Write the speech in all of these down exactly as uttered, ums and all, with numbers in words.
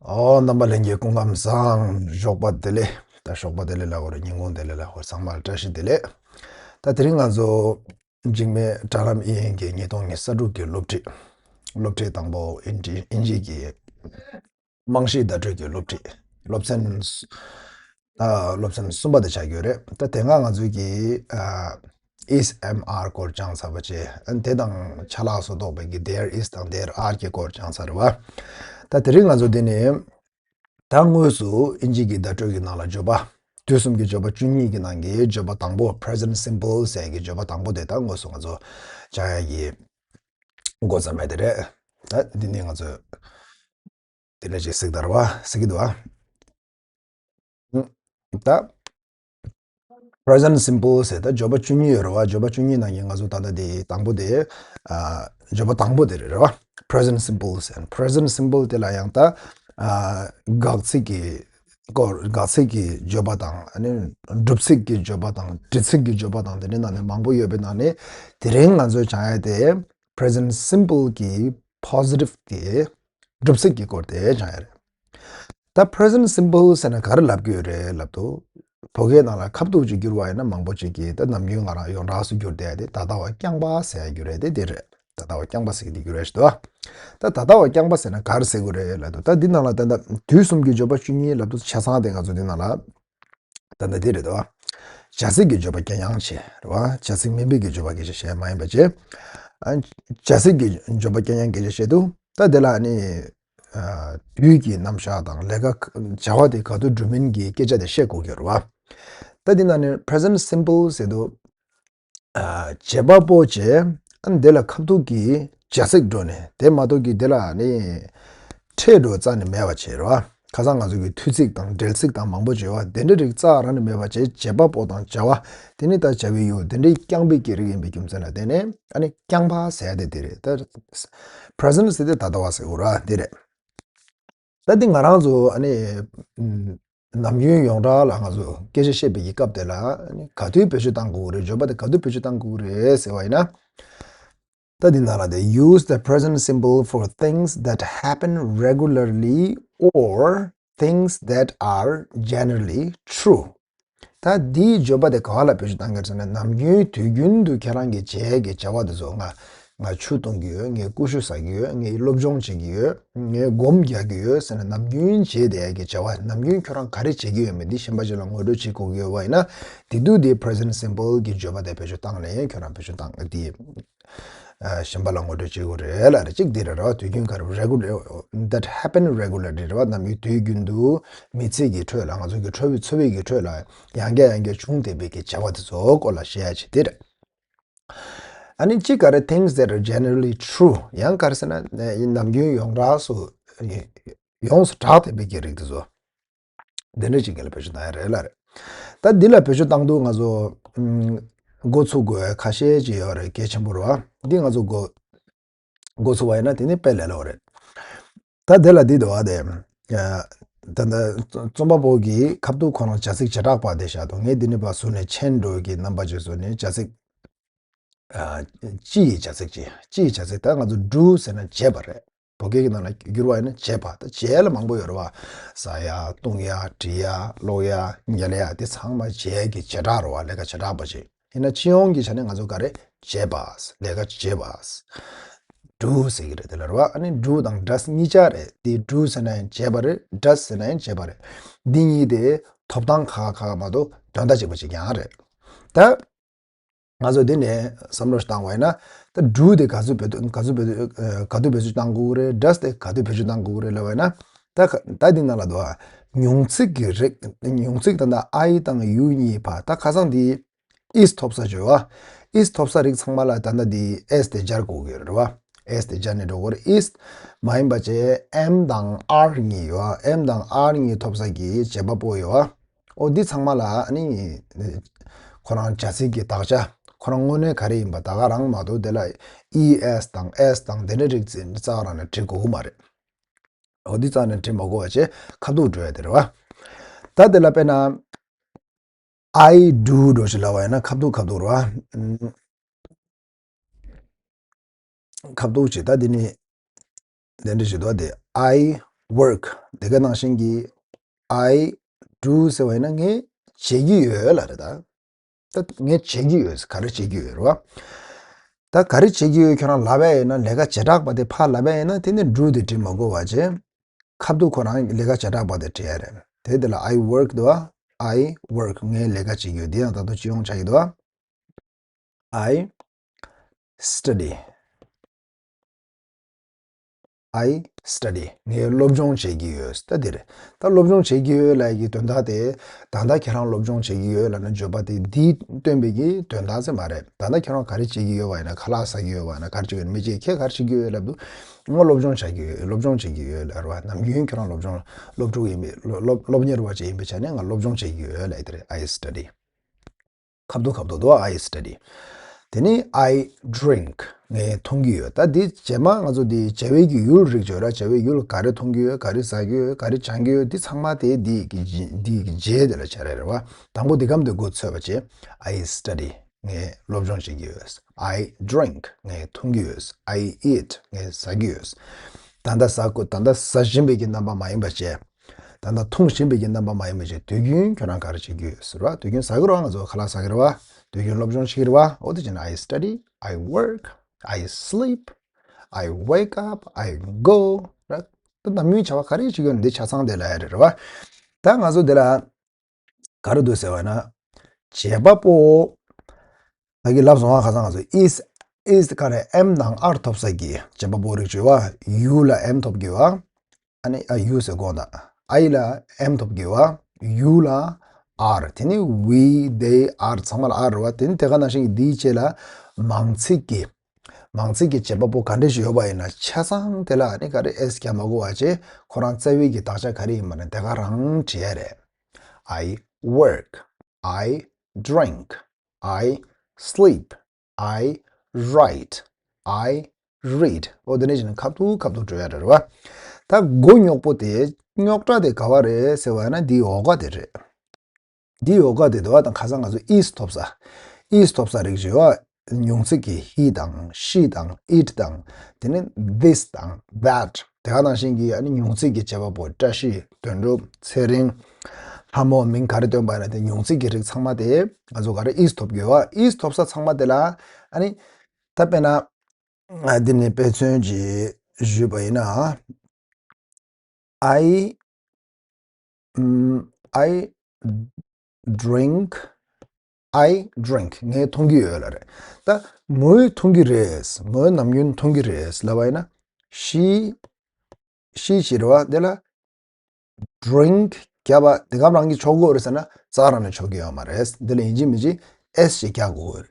ཨོ། རྣམ་པ་ལྷན་རྒྱས་སྐུ་ཁམས་བཟང་། ཞོགས་པ་བདེ་ལེགས། ད་ཞོགས་པ་བདེ་ལེགས་ལབ་དགོས་རེད། ཉིན་གུང་བདེ་ལེགས་ལབ་དགོས་རེད། ཚང་མར་བཀྲ་ཤིས་བདེ་ལེགས། ད་དེ་རིང་ང་ཚོ་འཇིགས་མེད་དྲ་ལམ་ཨེ་ཨེན་ཨེན་གྱི་ཉིས་སྟོང་ཉི་ཤུ་རྩ་དྲུག་གི་སློབ་ཁྲིད། སློབ་ཁྲིད་དང་པོ་ཨིན་ཇི་ཨིན་ཇི་གི་རྨང་གཞིའི་བརྡ་སྤྲོད་ཀྱི་སློབ་ཁྲིད། སློབ་ཚན་སུ- ད་སློབ་ཚན་གསུམ་པ་དེ་ཆགས་ཀྱི་ཡོད་རེད། ད་དེ་སྔ་ང་ཚོས་ཀྱི་ཨ་is am are སྐོར་སྦྱངས་ཚར་བ་བྱས། ཨ་དེ་དང་ཆ་ལག་སོ་ཐོག་པའི་གི་there is དང་there are གྱི་སྐོར་སྦྱངས་ཚར་རེད་བ། ད་དེ་རིང་ང་ཚོ་འདི་ནས་ད་དངོས་སུ་ཨིན་ཇི་གི་བརྡ་སྤྲོད་ཀྱི་ནང་ལ་བརྗོད་པ། དུས་གསུམ་གྱི་བརྗོད་པ་བཅུ་གཉིས་ཀྱི་ནང་གི་བརྗོད་པ་དང་པོ། present simple ཟེར་གྱི་བརྗོད་པ་དང་པོ་དེ་ད་དངོས་སུ་ང་ཚོ་སྦྱང་ཡ་གི་འགོ་བརྩམས་པ་དེ་རེད། ད་འདི་ནས་ང་ཚོས་དེ་འདྲ་ཅིག་གཟིགས་དང་རེད་བ། གཟིགས་ཀྱི་འདུག་ཨ། ད་present simple ཟེར་ད་བརྗོད་པ་བཅུ་གཉིས་ཡོད་རེད་བ། བརྗོད་པ་བཅུ་གཉིས་ནང་གི་ང་ཚོ་ད་ལྟ་དེ་དང་པོ་དེ་ཨ་བརྗོད་པ་དང་པོ་དེ་རེད་རེད་བ། present simple ཟེར། present simple དེ་ལ་ཡང་ད་ཨ་དགག་ཚིག་གི་སྐོར། དགག་ཚིག་གི་བརྗོད་པ་དང་། ཨ་ནི་སྒྲུབ་ཚིག་གི་བརྗོད་པ་དང་། འདྲི་ཚིག་གི་བརྗོད་པ་དང་། དེ་འདྲའི་ནང་ནས་མང་པོ་ཡོད་པའི་ནང་ནས་དེ་རིང་ང་ཚོས་སྦྱང་ཡ་དེ་present simple གི་positive གི་སྒྲུབ་ཚིག་གི་སྐོར་དེ་སྦྱང་ཡ་རེད། ད་present simple ཟེར་ན་ག་རེ་ལབ་ཀྱི་ཡོད་རེད་ལབ་དུས། བོད་སྐད་ནང་ལ་ཁ་ཐུག་ཅིག་བསྒྱུར་བ་ཡིན་ན་མང་པོ་ཅིག་གིས་ད་ནམ་རྒྱུན་ང་རང་ཡོངས་གྲགས་སུ་བསྒྱུར་བསྡད་དེ་ད་ལྟ་བ་རྐྱང་པ་ཟེར་ཡ་རྒྱུ་རེད་དེ་འདི་རེད། ད་ལྟ་བ་རྐྱང་པ་ཟེར་གྱི་འདི་རྒྱུ་རེད་ཞེས་དོ། ད་ད་ལྟ་བ་རྐྱང་པ་ཟེར་ན་ག་རེ་ཟེར་དགོས་རེད་ལབ་དུས། ད་འདི་ནང་ལ་ད་ལྟ་དུས་གསུམ་གྱི་བརྗོད་པ་བཅུ་གཉིས་ལབ་དུས་ཆ་ཚང་དེ་ང་ཚོ་འདི་ནང་ལ་ད་ལྟ་འདི་རེད་དོ། བྱ་ཚིག་གི་བརྗོད་པ་རྐྱང་རྐྱང་བྱས་རེད་བ། བྱ་ཚིག་མིན་པའི་གི་བརྗོད་པ་སྐད་ཆ་བཤད་མ་ཡིན་པ་བྱས། ཨ་བྱ་ཚིག་གི་བརྗོད་པ་རྐྱང་རྐྱང་སྐད་ཆ་བཤད་དུས། ད་དེ་ལ་ནི་ཨ་དུས་ཀྱི་རྣམ་གཞག་དང་ལས་ཀ་བྱ་བ་དེ་ག་དུས་སྒྲུབ་མིན་གྱི་སྐད་ཆ་དེ་བཤད་དགོས་ཀྱི་རེད་བ། ད་འདི་ནང་ནས་present simple ཟེར་དུས། ཨ་བྱེད་པ་པོ་བྱས། ཨ་འདི་ལ་ཁ་ཐུག་གི་བྱ་ཚིག་འགྲོ་ནས་དེ་མ་གཏོགས་ཀྱི་དེ་ལ་ནི་ཕྲད་འགྲོ་རྩ་ནས་མེད་པ་བྱས་རེད་བ། ཁ་སང་ང་ཚོ་གི་མཐུད་ཚིག་དང་འབྲེལ་ཚིག་དང་མང་པོ་བྱས་བ་དེ་འདྲ་རིགས་རྩ་རང་ནས་མེད་པ་བྱས། བྱེད་པ་པོ་དང་བྱ་བ་དེ་ནི་ད་བྱ་བའི་ཡུལ་དེ་འདྲའི་རྐྱང་པའི་སྐད་རིགས་ཡིན་པའི་རྒྱུ་མཚན་ལ་བརྟེན་ནས། ཨ་ནི་རྐྱང་པ་ཟེར་ཡ་དེ་དེ་རེད། ད་present ཟེར་དེ་ད་ལྟ་བ་ཟེར་དགོས་ར་དེ་རེད། ད་འདི་ང་རང་ཚོ་ཨ་ནི་ཨམ་ནམ་རྒྱུན་ཡོངས་གྲགས་ལ་ང་ཚོ་སྐད་ཆ་བཤད་པའི་གི་སྐབས་དེ་ལ་ཨ་ནི་ག་དུས་བེད་སྤྱོད་བཏང་དགོས་ཀྱི་རེད། བརྗོད་པ་དེ་ག་དུས་བེད་སྤྱོད་བཏང་དགོས་ཀྱི་རེད་ཟེར་བ་ཡིན་ན། ད་འདི་ནང་ལ་དེ་use the present simple for things that happen regularly or things that are generally true. ད་འདིའི་བརྗོད་པ་དེ་ག་བ་ལ་བེད་སྤྱོད་བཏང་གི་རེད་ཟེར་ན། ནམ་རྒྱུན་དུས་རྒྱུན་དུ་ཁྱེད་རང་གིས་བྱེད་ཡས་ཀྱི་བྱ་བ་དེ་ཚོ། ང་ང་ཆུ་འཐུང་གི་ཡོད། ངས་ཀུ་ཤུ་ཟ་གི་ཡོད། ངས་སློབ་སྦྱོང་བྱེད་ཀྱི་ཡོད། ངས་སྒོམ་རྒྱག་གི་ཡོད་ཟེར་ན། ནམ་རྒྱུན་བྱེད་བསྡད་ཡས་ཀྱི་བྱ་བ། ནམ་རྒྱུན་ཁྱོད་རང་ག་རེ་བྱེད་ཀྱི་ཡོད་མེད་འདི་གཞན་པ་ཅིག་ལ་ངོ་སྤྲོད་བྱེད་དགོས་ཀྱི་ཡོད་པ་ཡིན་ན། དེ་དུས་དེ་present simple གྱི་བརྗོད་པ་དེ་བེད་སྤྱོད་བཏང་ནས་ཁྱོད་རང་བེད་སྤྱོད་བཏང་དེ། ཨ་གཞན་པ་ལ་ངོ་སྤྲོད་བྱེད་དགོས་རེད་ལབ་རེད། གཅིག་འདི་རེད་ར་བ། དུས་རྒྱུན་ག་རེ་regular that happen regularly རེད་བ། ནམ་རྒྱུན་དུས་རྒྱུན་དུ་མི་ཚེ་གི་ཁྲོད་ལ། ང་ཚོ་གི་འཚོ་བའི་འཚོ་བའི་གི་ཁྲོད་ལ་ཡང་བསྐྱར་ཡང་བསྐྱར་བྱུང་བསྡད་པའི་གི་བྱ་བ་དེ་ཚོ་སྐོར་ལ་བཤད་ཡ་ཅིག་དེ་རེད། ཨ་ནི་གཅིག་ག་རེ་things that are generally true ཡང་ག་རེ་ཟེར་ན་ནམ་རྒྱུན་ཡོངས་གྲགས་སུ་ཡོངས་སུ་གྲགས་བསྡད་པའི་གི་རིགས་དེ་ཚོ། དེ་འདྲ་ཅིག་གི་ལ་བེད་སྤྱོད་བཏང་ཡ་རེད་ལ་རེད། ད་འདི་ལ་བེད་སྤྱོད་བཏང་དུས་ང་ཚོ་ཨམ་འགོ་ཚུགས་དགོས་ཡ་ཁ་ཤས་ཅིག་ཡོད་རེད། གལ་ཆེན་པོ་རེད་བ། འདི་ང་ཚོ་འགོ་འགོ་ཚུགས་པ་ཡིན་ན་དེ་ནི་དཔེ་ལས་སླ་བོ་རེད། ད་དེ་ལ་འདི་འདུག་བ་དེ། ཨ་ད་ལྟ་རྩོམ་པ་པོ་གིས་ཁ་ཐུག་ཁོ་རང་བྱ་ཚིག་བྱེ་བྲག་པ་དེ་བཞག་འདུག་ངས་འདི་ནས་ཕར་ཟུར་ནས་མཆན་འགྲོ་གི་རྣམ་པ་ཅིག་བཟོས་ནས་བྱ་ཚིག་ཨ་སྤྱི་ཡི་བྱ་ཚིག་ཅིག་སྤྱི་ཡི་བྱ་ཚིག་ད་ང་ཚོ་do ཟེར་ན་བྱེད་པ་རེད། བོད་སྐད་ཀྱི་ནང་ལ་བསྒྱུར་བ་ཡིན་ན་བྱེད་པ། ད་བྱེད་ཡ་ལ་མང་པོ་ཡོད་རེད་བ། ཟ་ཡ། བཏུང་ཡ། འབྲི་ཡ། ཀློག་ཡ། ཉལ་ཡ། དེ་ཚང་མ་བྱེད་ཡ་གི་བྱེ་བྲག་རེད་བ། ལས་ཀ་བྱེ་བྲག་པ་ཅིག་ཡིན་ན་སྤྱི་ཡོངས་ཀྱི་ཆ་ནས་ང་ཚོ་ག་རེ་བྱེད་པ། ལས་ཀ་བྱེད་པ། do ཟེར་གྱི་རེད་དེ་ལ་རེད་བ། ཨ་ནི་do དང་does གཉིས་ཆ་རེད། དེ་do ཟེར་ན་ཡང་བྱེད་པ་རེད། does ཟེར་ན་ཡང་བྱེད་པ་རེད། འདི་གཉིས་དེ་ཐོབ་ཐང་ཁག་ཁག་མ་གཏོགས་དོན་དག་གཅིག་པ་ཅིག་ཀྱང་རེད། ད་ང་ཚོ་འདི་ནས་བསམ་བློ་ཞིག་བཏང་བ་ཡིན་ན། ད་do དེ་ག་ཚོད་བེད་ག་ཚོད་བེད་ག་དུས་བེད་སྤྱོད་བཏང་དགོས་ཀྱི་རེད། does དེ་ག་དུས་བེད་སྤྱོད་བཏང་དགོས་ཀྱི་རེད་ལབ་པ་ཡིན་ན། ད་ད་འདི་ནང་ལ་འདུག་ཨ། མྱོང་ཚིག་གི་རིགས། མྱོང་ཚིག་ད་ལྟ་I དང་you གཉིས་བར། ད་ཁ་སང་འདི་is ཐོབ་ས་བྱོས་བ། is ཐོབ་ས་རིགས་ཚང་མ་ལ་ད་ལྟ་འདི་s དེ་སྦྱར་དགོས་ཀྱི་རེད་བ། s དེ་སྦྱར་ནས་འགྲོ་དགོས་རེད། is མ་ཡིན་པ་བྱས་am དང་are གཉིས་ཡོད་བ། am དང་are གཉིས་ཐོབ་ས་གི་བྱེད་པ་པོ་ཡོད་བ། ཨོ་འདི་ཚང་མ་ལ་ཨ་ནི་ཁོ་རང་བྱ་ཚིག་གི་དག་ཆ་ཁོ་རང་དངོས་གནས་ག་རེ་ཡིན་པ་ད་ག་རང་མ་གཏོགས། དེ་ལ་es དང་s དང་དེ་འདྲ་རིགས་རྩ་རྩ་རང་ནས་བྲི་དགོས་ཀྱི་མ་རེད། ཨོ་འདི་རྩ་ནས་བྲི་མ་དགོས་པ་བྱས་ཁ་ཐུག་འགྲོ་ཡ་དེ་རེད་བ། ད་དེ་ལ་དཔེར་ན་I do འགྲོ་ཞིག་ལབ་པ་ཡིན་ན་ཁ་ཐུག་ཁ་ཐུག་རེད་བ། ཁ་ཐུག་ཅིག་ད་འདི་ནི་དེ་འདྲ་ཞིག་འདུག་བ། དེ་I work དེ་ག་ནང་བཞིན་གྱི་I do ཟེར་བ་ཡིན་ན་ངས་བྱེད་ཀྱི་ཡོད་ལབ་རེད་ད། ད་ངས་བྱེད་ཀྱི་ཡོད། ག་རེ་བྱེད་ཀྱི་ཡོད་རེད་བ། ད་ག་རེ་བྱེད་ཀྱི་ཡོད་ཁྱོད་རང་ལབ་ཡ་ཡིན་ན། ལས་ཀ་བྱེ་བྲག་པ་དེ་ཕར་ལབ་ཡ་ཡིན་ན། དེ་ནི་do དེ་འབྲི་མ་དགོས་པ་བྱས། ཁ་ཐུག་ཁོ་རང་ལས་ཀ་བྱེ་བྲག་པ་དེ་འབྲི་ཡ་རེད། དེ་དེ་ལ་I work འདུག་བ། I work ངས་ལས་ཀ་བྱེད་ཀྱི་ཡོད། འདི་ཡང་ད་དུང་སྤྱི་ཡོངས་ཆགས་ཀྱི་འདུག་བ། I study. I study. ངས་སློབ་སྦྱོང་བྱེད་ཀྱི་ཡོད། ད་འདི་རེད། ད་སློབ་སྦྱོང་བྱེད་ཀྱི་ཡོད་ལབ་ཀྱི་དོན་དག་དེ། ད་ལྟ་ཁྱེད་རང་སློབ་སྦྱོང་བྱེད་ཀྱི་ཡོད་ལབ་ན་བརྗོད་པ་དེ་འདིས་སྟོན་པའི་གི་དོན་དག་ཟེར་མ་རེད། ད་ལྟ་ཁྱེད་རང་ག་རེ་བྱེད་ཀྱི་ཡོད་པ་ཡིན་ན། ཁ་ལག་ཟ་གི་ཡོད་པ་ཡིན་ན། ག་རེ་བྱེད་ཀྱི་ཡོད་ན། མི་གཅིག་ཁྱེད་ག་རེ་བྱེད་ཀྱི་ཡོད་ལབ་དུས། ང་སློབ་སྦྱོང་བྱ་གི་ཡོད། སློབ་སྦྱོང་བྱེད་ཀྱི་ཡོད་ལབ་རེད་བ། ནམ་རྒྱུན་ཁྱེད་རང་སློབ་སྦྱོང་སློབ་ཕྲུག་ཡིན་པའི་སློབ་སློབ་སློབ་གཉེར་བ་ཅིག་ཡིན་པའི་ཆ་ནས་ང་སློབ་སྦྱོང་བྱེད་ཀྱི་ཡོད་ལབ་ཡ་དེ་རེད། I study. ཁ་ཐུག་ཁ་ཐུག་འདུག I study. དེ་ནས་I drink. ངས་འཐུང་གི་ཡོད། ད་འདི་རྗེས་མ་ང་ཚོ་འདི་བྱ་བའི་གི་ཡུལ་རིགས་བརྗོད་ར། བྱ་བའི་ཡུལ་ག་རེ་འཐུང་གི་ཡོད། ག་རེ་ཟ་གི་ཡོད། ག་རེ་སྦྱང་གི་ཡོད། འདི་ཚང་མ་དེ་འདི་གི་རྗེས་འདི་གི་རྗེས་དེ་ལ་བྱ་ར་རེད་བ། དང་པོ་འདི་གམ་དེ་འགོ་ཚུགས་པ་བྱས། I study. ངས་སློབ་སྦྱོང་བྱེད་ཀྱི་ཡོད། I drink. ངས་འཐུང་གི་ཡོད། I eat. ངས་ཟ་གི་ཡོད། ད་ལྟ་ཟ་དགོས། ད་ལྟ་ཟ་བཞིན་པའི་གི་རྣམ་པ་མ་ཡིན་པ་བྱས། ད་ལྟ་འཐུང་བཞིན་པའི་གི་རྣམ་པ་མ་ཡིན་པ་བྱས། དུས་རྒྱུན་ཁྱོད་རང་ག་རེ་བྱེད་ཀྱི་ཡོད་ཟེར་བ། དུས་རྒྱུན་ཟ་གི་རེད་བ། ང་ཚོ་ཁ་ལག་ཟ་གི་རེད་བ། དུས་རྒྱུན་སློབ་སྦྱོང་བྱེད་ཀྱི་རེད་བ། འོ་དེ་བྱས་ན། I study, I work, I sleep, I wake up, I go. ར། ད་ནམ་རྒྱུན་བྱ་བ་ག་རེ་བྱེད་ཀྱི་ཡོད་ན་འདི་ཆ་ཚང་དེ་ལ་ཡ་རེད་རེད་བ། ད་ང་ཚོ་འདི་ལ་ག་རེ་འདུག་ཟེར་བ་ན། བྱེད་པ་པོ། ད་གི་ལབ་སོང་བ། ཁ་སང་ང་ཚོ་is is ག་རེ་am དང་are ཐོབ་ས་གི་བྱེད་པ་པོ་རིགས་བྱེད་བ། you ལ་am ཐོབ་དགོས་བ། ཨ་ནི་ཨ་you ཟེར་དགོངས་དག I ལ་am ཐོབ་དགོས་བ། you ལ་are། དེ་ནི་we, they, are ཚང་མ་ལ་are རེད་བ། དེ་ནི་དེ་ག་ནང་བཞིན་གྱི་འདིའི་རྗེས་ལ་མང་ཚིག་གི་མང་ཚིག་གི་བྱེད་པ་པོ་ག་འདྲ་ཞིག་ཡོད་པ་ཡིན་ན་ཆ་ཚང་དེ་ལ་ཨ་ནི་ག་རེ་s རྒྱག་མ་དགོས་པ་བྱས། ཁོ་རང་རྩ་བའི་གི་དག་ཆ་ག་རེ་ཡིན་པ་ན་དེ་ག་རང་བྲིས་ཡ་རེད། I work, I drink, I sleep, I write, I read. འོ་དེ་ནས་བྱས་ན་ཁ་ཐུག་ཁ་ཐུག་འགྲོ་ཡ་རེད་བ། ད་མགོ་རྙོག་པོ་དེ། རྙོག་དྲ་དེ་ག་བ་རེད་ཟེར་བ་ན་འདིའི་འོག་ག་དེ་རེད། འདིའི་འོག་ག་དེ་འདུག་བ། དང་ཁ་སང་ང་ཚོ་is ཐོབ་ས། is ཐོབ་ས་རིགས་བྱེད་བ། མྱོང་ཚིག་གི་he དང་she དང་it དང་། དེ་ནས་this དང་that། དེ་ག་ནང་བཞིན་གྱི་ཨ་ནི་མྱོང་ཚིག་གི་བྱེད་པ་པོ། བཀྲ་ཤིས། དོན་གྲུབ། ཚེ་རིང་། ལྷ་མོ། མིང་ག་རེ་བཏོན་པ་ཡིན་ན་དེ་མྱོང་ཚིག་གི་རིགས་ཚང་མ་དེ་ང་ཚོ་ག་རེ་is ཐོབ་དགོས་བ། is ཐོབ་ས་ཚང་མ་དེ་ལ་ཨ་ནི་ད་དཔེར་ན་ཨ་འདི་ནས་དཔེ་མཚོན་ཅིག་ཞུས་པ་ཡིན་ན། I, ཨམ། I drink, I drink. ངས་འཐུང་གི་ཡོད་ལབ་རེད། ད་མོས་འཐུང་གི་རེད། མོས་ནམ་རྒྱུན་འཐུང་གི་རེད་ལབ་པ་ཡིན་ན། she, she བྱེད་རེད་བ། དེ་ལ་drink རྒྱབ་པ་དེ་ག་རང་གིས་ཆོག་གི་ཡོད་རེད་ཟེར་ན་རྩ་རང་ནས་ཆོག་གི་ཡོད་མ་རེད། འདི་ལ་ཡིན་གཅིག་མིན་གཅིག་s ཞིག་རྒྱག་དགོས་ཀྱི་ཡོད་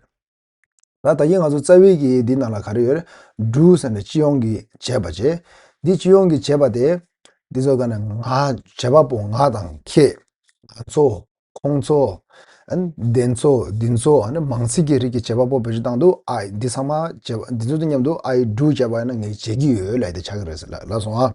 རེད། ད་ད་གིན་ང་ཚོ་རྩ་བའི་གི་འདི་ནང་ལ་ག་རེ་ཡོད་རེད། do ཟེར་ནས་སྤྱི་ཡོངས་ཀྱི་བྱས་པ་བྱས། འདི་སྤྱི་ཡོངས་ཀྱི་བྱས་པ་དེ། འདི་ཚོ་ག་ནས་ང་བྱེད་པ་པོ་ང་དང་ཁྱེད། ང་ཚོ། ཁོང་ཚོ། ཨ་ནི་དེ་ཚོ། འདི་ཚོ། ཨ་ནི་མང་ཚིག་གི་རིགས་ཀྱི་བྱེད་པ་པོ་བེད་སྤྱོད་བཏང་དུས་I འདི་ཚང་མ་བྱེད་པ་འདི་ཚོ་དང་མཉམ་དུ་I do བྱས་པ་ཡིན་ན་ངས་བྱེད་ཀྱི་ཡོད་ལབ་དེ་ཆགས་ཀྱི་རེད་ཟེར་ལབ་ལབ་སོང་ཨ།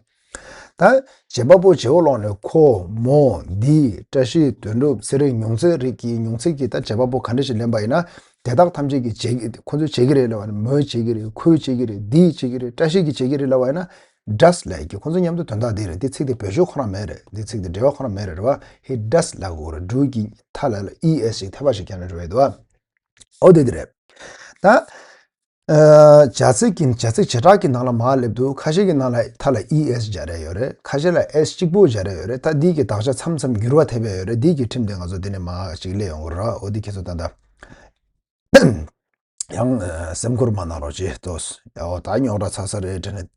ད་བྱེད་པ་པོ་བྱེད་པོ་ཀློག་ནས་ཁོ། མོ། འདི། བཀྲ་ཤིས། དོན་གྲུབ། ཚེ་རིང་། མྱོང་ཚིག་རིགས་ཀྱི་མྱོང་ཚིག་གི་ད་བྱེད་པ་པོ་ག་འདྲ་ཞིག་ལེན་པ་ཡིན་ན། དེ་དག་ཐམས་ཅད་ཀྱིས་བྱེད་ཀྱི། ཁོ་ཚོས་བྱེད་ཀྱི་རེད་ལབ་པ་ནི། མོས་བྱེད་ཀྱི་རེད། ཁོས་བྱེད་ཀྱི་རེད། འདིས་བྱེད་ཀྱི་རེད། བཀྲ་ཤིས་ཀྱིས་བྱེད་ཀྱི་རེད་ལབ་པ་ཡིན་ན། does ལབ་ཀྱི་ཁོ་ཚོ་མཉམ་དུ་དོན་དག་འདི་རེད། འདི་ཚིག་དེ་བེད་སྤྱོད་ཁོ་རང་མེད་རེད། འདི་ཚིག་དེ་འབྲེལ་བ་ཁོ་རང་མེད་རེད། རེད་བ། He does ལབ་དགོས་རེད། do གི་མཐའ་ལ་ལ་es ཞིག་འཐེབ་པ་ཞིག་ཁྱེར་ནས་འགྲོ་ཡི་འདུག་བ། འོ་དེ་དེ་རེད། ད། ཨ། བྱ་ཚིག་གི། བྱ་ཚིག་བྱེ་བྲག་གི་ནང་ལ་མར་སླེབས་དུས་ཁ་ཤས་ཀྱི་ནང་ལ་མཐའ་ལ་es སྦྱར་ཡ་ཡོད་རེད། ཁ་ཤས་ལ་es གཅིག་པོ་སྦྱར་ཡ་ཡོད་རེད། ད་འདི་གི་དག་ཆ་མཚམས་མཚམས་འགྱུར་བ་ཐེབས་ཡ་ཡོད་རེད། འདི་གི་ཁྲིམས་དེ་ང་ཚོ་འདི་ནས་མར་ཅིག་སླེབས་ཡོང་གི་རེད། འོ་འདི་ཁྱེད་ཚོ་ད་ལྟ་ཡང་སེམས་ཁུར་མ་གནང་རོགས་གྱིས། ཏོས། ཡ་འོ་ད་རྙོག་དྲ་ཚ་ས་རེད་དྲན་ནས།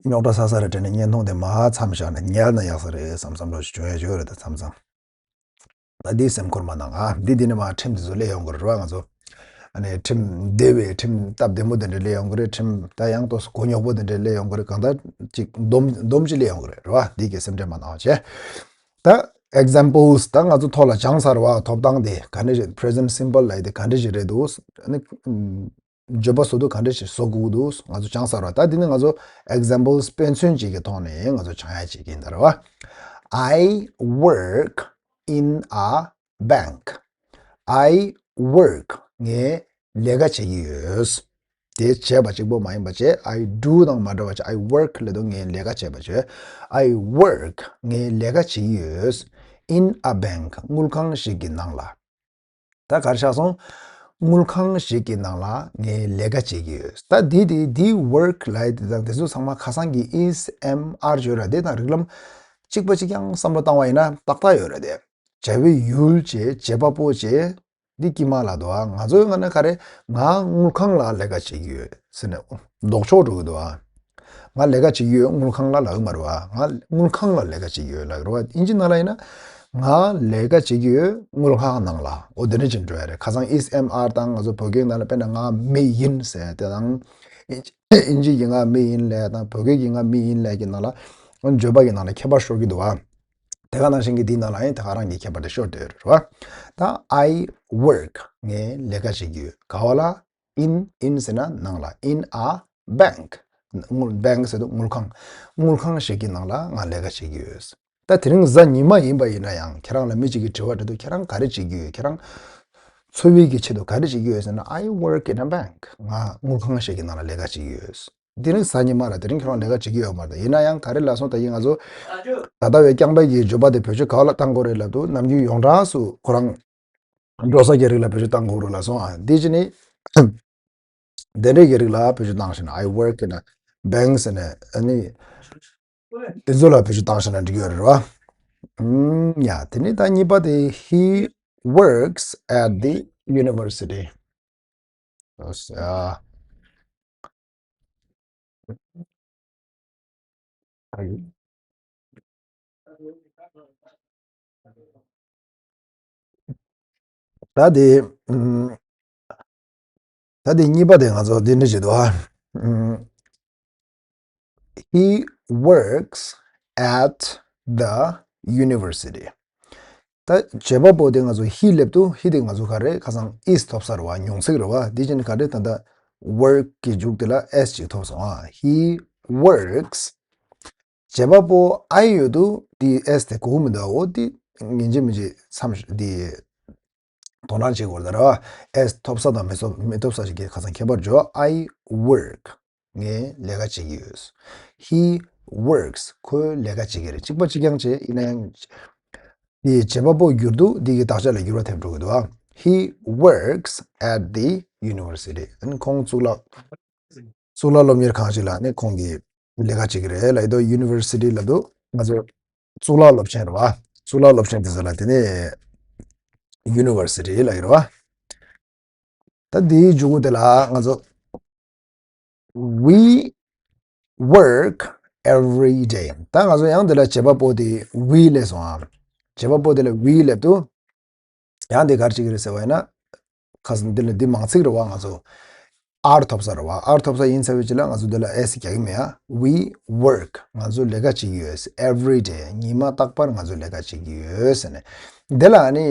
རྙོག་དྲ་ཚ་ས་རེད་དྲན་ནས་བརྙན་ཐུང་དེ་མར་མཚམས་བཞག་ནས་ཉལ་ན་ཡག་ས་རེད་བསམ་བསམ་བློ་ཞིག་བྱུང་ཡ་ཡོད་རེད། ད་མཚམས་མཚམས། ད་འདི་སེམས་ཁུར་མ་གནང་ཨ། འདི་འདི་ནས་མར་ཁྲིམས་དེ་ཚོ་སླེབས་ཡོང་གི་རེད་བ། ང་ཚོ་ཨ་ནི་ཁྲིམས་བདེ་བའི་ཁྲིམས་སྟབས་བདེ་མོ་དེ་འདྲ་སླེབས་ཡོང་གི་རེད། ཁྲིམས་ད་ཡང་ཏོག་ཙམ་གོ་རྙོག་པོ་དེ་འདྲ་སླེབས་ཡོང་གི་རེད། གང་ལྟར་ཅིག་སྡོམ་སྡོམ་ཅིག་སླེབས་ཡོང་གི་རེད་བ། འདི་གི་སེམས་ཁྲལ་མ་གནང་བ་བྱས། ད་examples ད་ང་ཚོ་ཐོག་ལ་སྦྱངས་ཚར་བ། ཐོབ་ཐང་དེ་ག་འདྲ་ཞིག present simple ལབ་ཡ་དེ་ག་འདྲ་ཞིག་རེད་འདུག་ཨ་ནི། བརྗོད་པ་བཟོ་དུས་ག་འདྲ་ཞིག་བཟོ་དགོས་ཀྱི་འདུག་ང་ཚོ་སྦྱངས་ཚར་བ། ད་འདི་ནི་ང་ཚོ་examples དཔེ་མཚོན་ཅིག་གི་ཐོག་ནས་ང་ཚོ་སྦྱང་ཡ་ཅིག་ཡིན་ད་རེད་བ། I work in a bank. I work ངས་ལས་ཀ་བྱེད་ཀྱི་ཡོད། དེ་བྱས་པ་གཅིག་པོ་མ་ཡིན་པ་བྱས། I do དང་མ་འདྲ་བ་བྱས། I work ལབ་དུས་ངས་ལས་ཀ་བྱས་པ་བྱས། I work ངས་ལས་ཀ་བྱེད་ཀྱི་ཡོད། In a bank དངུལ་ཁང་ཞིག་གི་ནང་ལ། ད་ག་རེ་ཆགས་སོང་། དངུལ་ཁང་ཞིག་གི་ནང་ལ་ངས་ལས་ཀ་བྱེད་ཀྱི་ཡོད། ད་འདི་དེ་འདི་work ལབ་དེ་དང་དེ་ཚོ་ཚང་མ་ཁ་སང་གི་is am are བརྗོད་ར་དེ་དང་རིགས་ལམ་གཅིག་པ་གཅིག་རྐྱང་བསམ་བློ་བཏང་བ་ཡིན་ན་ཏག་ཏག་ཡོད་ར་དེ། བྱ་བའི་ཡུལ་བྱེད་བྱེད་པ་པོ་བྱེད། འདི་དཀྱིལ་མ་ལ་འདུག་ཨ། ང་ཚོའི་ངོས་ནས་ག་རེ། ང་དངུལ་ཁང་ལ་ལས་ཀ་བྱེད་ཀྱི་ཡོད་ཟེར་ནས་ལྡོག་ཕྱོགས་འགྲོ་གི་འདུག་ཨ། ང་ལས་ཀ་བྱེད་ཀྱི་ཡོད་དངུལ་ཁང་ལ་ལབ་ཀྱི་མ་རེད་བ། ང་དངུལ་ཁང་ལ་ལས་ཀ་བྱེད་ཀྱི་ཡོད་ལབ་ཀྱི་རེད་བ། ཨིན་ཇི་ནང་ལ་ཡིན་ན། ང་ལས་ཀ་བྱེད་ཀྱི་ཡོད་དངུལ་ཁང་ནང་ལ། འོ་དེ་འདྲ་ཅིག་འགྲོ་ཡ་རེད། ཁ་སང་is am are དང་ང་ཚོ་བོད་སྐད་ནང་ལ་དཔེར་ན་ང་མི་ཡིན་ཟེར་དེ་དང་། ཨིན་ཨིན་ཇི་གི་ང་མི་ཡིན་ལབ་དང་བོད་སྐད་ཀྱི་ང་མི་ཡིན་ལབ་ཀྱི་ནང་ལ། འོ་བརྗོད་པ་གི་ནང་ལ་ཁྱད་པར་ཤོར་གྱི་འདུག་བ། དེ་ག་ནང་བཞིན་གྱི་འདིའི་ནང་ལ་ཡང་དེ་ག་རང་གི་ཁྱད་པར་དེ་ཤོར་བསྡད་ཡོད་རེད་བ། ད་I work ངས་ལས་ཀ་བྱེད་ཀྱི་ཡོད། ག་བ་ལ། in in ཟེར་ན་ནང་ལ། in a bank དངུལ་bank ཟེར་དུས་དངུལ་ཁང་། དངུལ་ཁང་ཞིག་གི་ནང་ལ་ང་ལས་ཀ་བྱེད་ཀྱི་ཡོད། ད་དེ་རིང་གཟའ་ཉི་མ་ཡིན་པ་ཡིན་ན་ཡང་ཁྱེད་རང་ལ་མི་གཅིག་གིས་དྲི་བ་དྲིས་དུས་ཁྱེད་རང་ག་རེ་བྱེད་ཀྱི་ཡོད། ཁྱེད་རང་འཚོ་བའི་གི་ཆེད་དུ་ག་རེ་བྱེད་ཀྱི་ཡོད་ཟེར་ན། I work in a bank ང་དངུལ་ཁང་ཞིག་གི་ནང་ལ་ལས་ཀ་བྱེད་ཀྱི་ཡོད། དེ་རིང་གཟའ་ཉི་མ་ར་དེ་རིང་ཁྱོད་རང་ལས་ཀ་བྱེད་ཀྱི་ཡོད་མ་རེད། ཡིན་ན་ཡང་ག་རེ་ལབ་སོང་། ད་ཡིན་ང་ཚོ་ད་ལྟ་བའི་རྐྱང་པ་གི་བརྗོད་པ་དེ་བེད་སྤྱོད་ག་བ་ལ་བཏང་དགོས་རེད་ལབ་དུས་ནམ་རྒྱུན་ཡོངས་གྲགས་སུ་ཁོ་རང་འགྲོ་ས་ཀྱི་རིགས་ལ་བེད་སྤྱོད་བཏང་དགོས་རེད་ལབ་སོང་ཨ། འདི་ཅི་ནི་དེ་འདྲས་ཀྱི་རིགས་ལ་བེད་སྤྱོད་བཏང་ཤེ་ན། I work in a bank ཟེར་ནས་ཨ་ནི་དེ་ཚོ་ལ་བེད་སྤྱོད་བཏང་ཤེ་ན་འགྲིག་གི་ཡོད་རེད་བ། ཨུམ། ཡ་དེ་ནི་ད་གཉིས་པ་དེ། He works at the university. ཨ། ད་དེ། ཨུམ། ད་དེ་གཉིས་པ་དེ་ང་ཚོ་འདི་འདྲ་བྱེད་དོ། ཨུམ། He works at the university. ད་བྱེད་པ་པོ་དེ་ང་ཚོ་he སླེབས་དུས། he དེ་ང་ཚོ་ག་རེ། ཁ་སང་is ཐོབ་ས་རེད་བ། མྱོང་ཚིག་རེད་བ། དེ་བཞིན་ག་རེ། ད་ལྟ་work གི་མཇུག་དེ་ལ་s ཅིག་ཐོབ་སོང་ཨ། He works བྱེད་པ་པོ་I ཡོད་དུས་དེ་s དེ་གོ་གི་མི་འདུག་འོ་དེ་ངེས་ཅན་མི་བྱེད་མཚམས་དེ་དོ་སྣང་བྱེད་དགོས་རེད་ད་ར། s ཐོབ་ས་དང་མི་ཐོབ་མི་ཐོབ་ས་ཞིག་གི་ཁ་སང་ཁྱད་པར་འཇོག I work ངས་ལས་ཀ་བྱེད་ཀྱི་ཡོད། He works ཁོས་ལས་ཀ་བྱེད་ཀྱི་རེད། གཅིག་པ་གཅིག་རྐྱང་བྱས། ཡིན་ན་ཡང་དེ་བྱེད་པ་པོ་བསྒྱུར་དུས་འདི་གི་དག་ཆ་ལ་འགྱུར་བ་ཐེབས་འགྲོ་གི་འདུག་ཨ། He works at the university. ཨ་ནི་ཁོང་གཙུག་ལག་གཙུག་ལག་སློབ་གཉེར་ཁང་ཞིག་ལ་ནི་ཁོང་གིས་ལས་ཀ་བྱེད་ཀྱི་རེད་ལབ་དུས། university ལབ་དུས་ང་ཚོ་གཙུག་ལག་སློབ་ཆེན་རེད་བ། གཙུག་ལག་སློབ་ཆེན་དེ་ཚོ་ལ་དེ་ནས་university ལབ་ཀྱི་རེད་བ། ད་དེའི་མཇུག་གུ་དེ་ལ་ང་ཚོ་we work every day. ད་ང་ཚོ་ཡང་དེ་ལ་བྱེད་པ་པོ་དེ་we སླེབས་སོང་ཨ། བྱེད་པ་པོ་དེ་ལ་we སླེབས་དུས། ཡང་དེ་ག་རེ་བྱེད་ཀྱི་རེད་ཟེར་བ་ཡིན་ན། ཁ་སང་འདི་ལ་འདི་མང་ཚིག་རེད་བ། ང་ཚོ་are ཐོབ་ས་རེད་བ། are ཐོབ་ས་ཡིན་ཚར་བའི་རྗེས་ལ་ང་ཚོ་འདི་ལ་s རྒྱག་གི་མེད་ཨ། We work ང་ཚོ་ལས་ཀ་བྱེད་ཀྱི་ཡོད། Every day ཉི་མ་རྟག་པར་ང་ཚོ་ལས་ཀ་བྱེད་ཀྱི་ཡོད་ཟེར་ནས། འདི་ལ་ནི་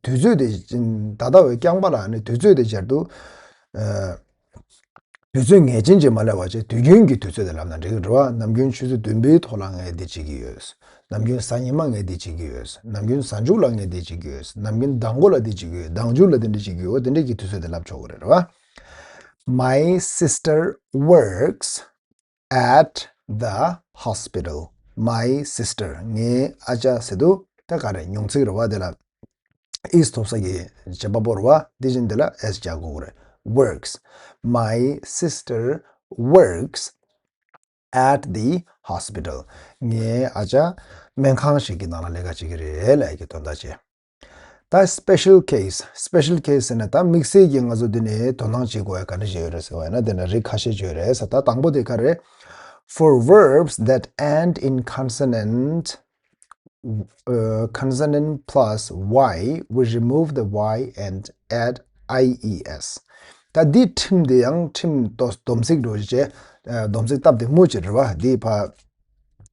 དུས་ཚོད་དེ་ད་ལྟ་བའི་རྐྱང་པ་ལ་ནི་དུས་ཚོད་དེ་སྦྱར་དུས། ཨ། དུས་ཚོད་ངེས་ཅན་ཅིག་མ་སླེབས་པ་བྱས་དུས་རྒྱུན་གྱི་དུས་ཚོད་དེ་ལབ་ན་འགྲིག་གི་རེད་བ། ནམ་རྒྱུན་ཆུ་ཚོད་བདུན་པའི་ཐོག་ལ་ངས་འདི་བྱེད་ཀྱི་ཡོད། ནམ་རྒྱུན་གཟའ་ཉི་མ་ངས་འདི་བྱེད་ཀྱི་ཡོད། ནམ་རྒྱུན་གཟའ་མཇུག་ལ་ངས་འདི་བྱེད་ཀྱི་ཡོད། ནམ་རྒྱུན་ཟླ་མགོ་ལ་འདི་བྱེད་ཀྱི་ཡོད། ཟླ་མཇུག་ལ་འདི་འདྲ་བྱེད་ཀྱི་ཡོད། འོ་དེ་འདྲ་གི་དུས་ཚོད་དེ་ལབ་ཆོག་གི་རེད་བ། My sister works at the hospital. My sister ངའི་ཨ་ཅག་ཟེར་དུས་ད་ག་རེ། མྱོང་ཚིག་རེད་བ། དེ་ལ་is ཐོབ་ས་གི་བྱེད་པ་པོ་རེད་བ། དེ་བཞིན་དེ་ལ་s རྒྱག་དགོས་ཀྱི་རེད། Works. My sister works at the hospital. ངའི་ཨ་ཅག་སྨན་ཁང་ཞིག་གི་ནང་ལ་ལས་ཀ་བྱེད་ཀྱི་རེད་ལབ་ཀྱི་དོན་དག་བྱས། ད་special case, special case ཟེར་ན་ད་དམིགས་བསལ་གྱི་ང་ཚོ་འདི་ནས་དོ་སྣང་བྱེད་དགོས་ཡ་ག་འདྲ་ཞིག་ཡོད་རེད་ཟེར་བ་ཡིན་ན། དེ་ནས་རིགས་ཁ་ཤས་ཅིག་ཡོད་རེད་ཟེར། ད་དང་པོ་དེ་ག་རེད། For verbs that end in consonant, uh, consonant plus y, we remove the y and add ies. ད་འདི་ཁྲིམས་དེ་ཡང་ཁྲིམས་དོ་སྡོམ་ཚིག་འགྲོ་བྱས། ཨ། སྡོམ་ཚིག་སྟབས་བདེ་མོ་ཅིག་རེད་བ། འདི་ཕར་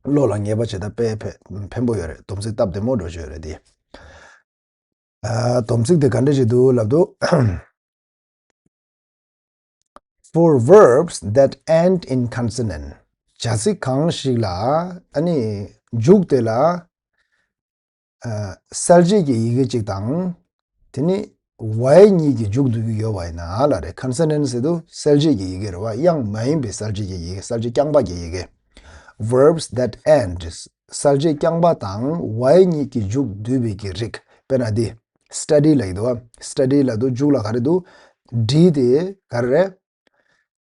བློ་ལ་ངེས་པ་བྱེད་ད་དཔེ་ཕན་ཕན་པོ་ཡོད་རེད། སྡོམ་ཚིག་སྟབས་བདེ་མོ་འགྲོ་བྱས་ཡོད་རེད་འདི། ཨ། སྡོམ་ཚིག་དེ་ག་འདྲ་ཞིག་འདུག་ལབ་དུས། For verbs that end in consonant. བྱ་ཚིག་གང་ཞིག་ལ་ཨ་ནི་མཇུག་དེ་ལ་ཨ། གསལ་བྱེད་ཀྱི་ཡི་གེ་གཅིག་དང་། དེ་ནི་ Y་གཉིས་ཀྱི་མཇུག་བསྡུ་རྒྱུ་ཡོད་པ་ཡིན་ན་ལབ་རེད། Consonant་ཟེར་དུས་གསལ་བྱེད་ཀྱི་ཡི་གེ་རེད་བ། དབྱངས་མ་ཡིན་པའི་གསལ་བྱེད་ཀྱི་ཡི་གེ། གསལ་བྱེད་རྐྱང་པ་གི་ཡི་གེ། Verbs that end. གསལ་བྱེད་རྐྱང་པ་དང་Y་གཉིས་ཀྱི་མཇུག་བསྡུས་པའི་གི་རིགས། དཔེར་ན་འདི། Study་ལབ་ཀྱི་འདུག་བ། Study་ལབ་དུས་མཇུག་ལ་ག་རེ་འདུག D་དེ་ག་རེ་རེད།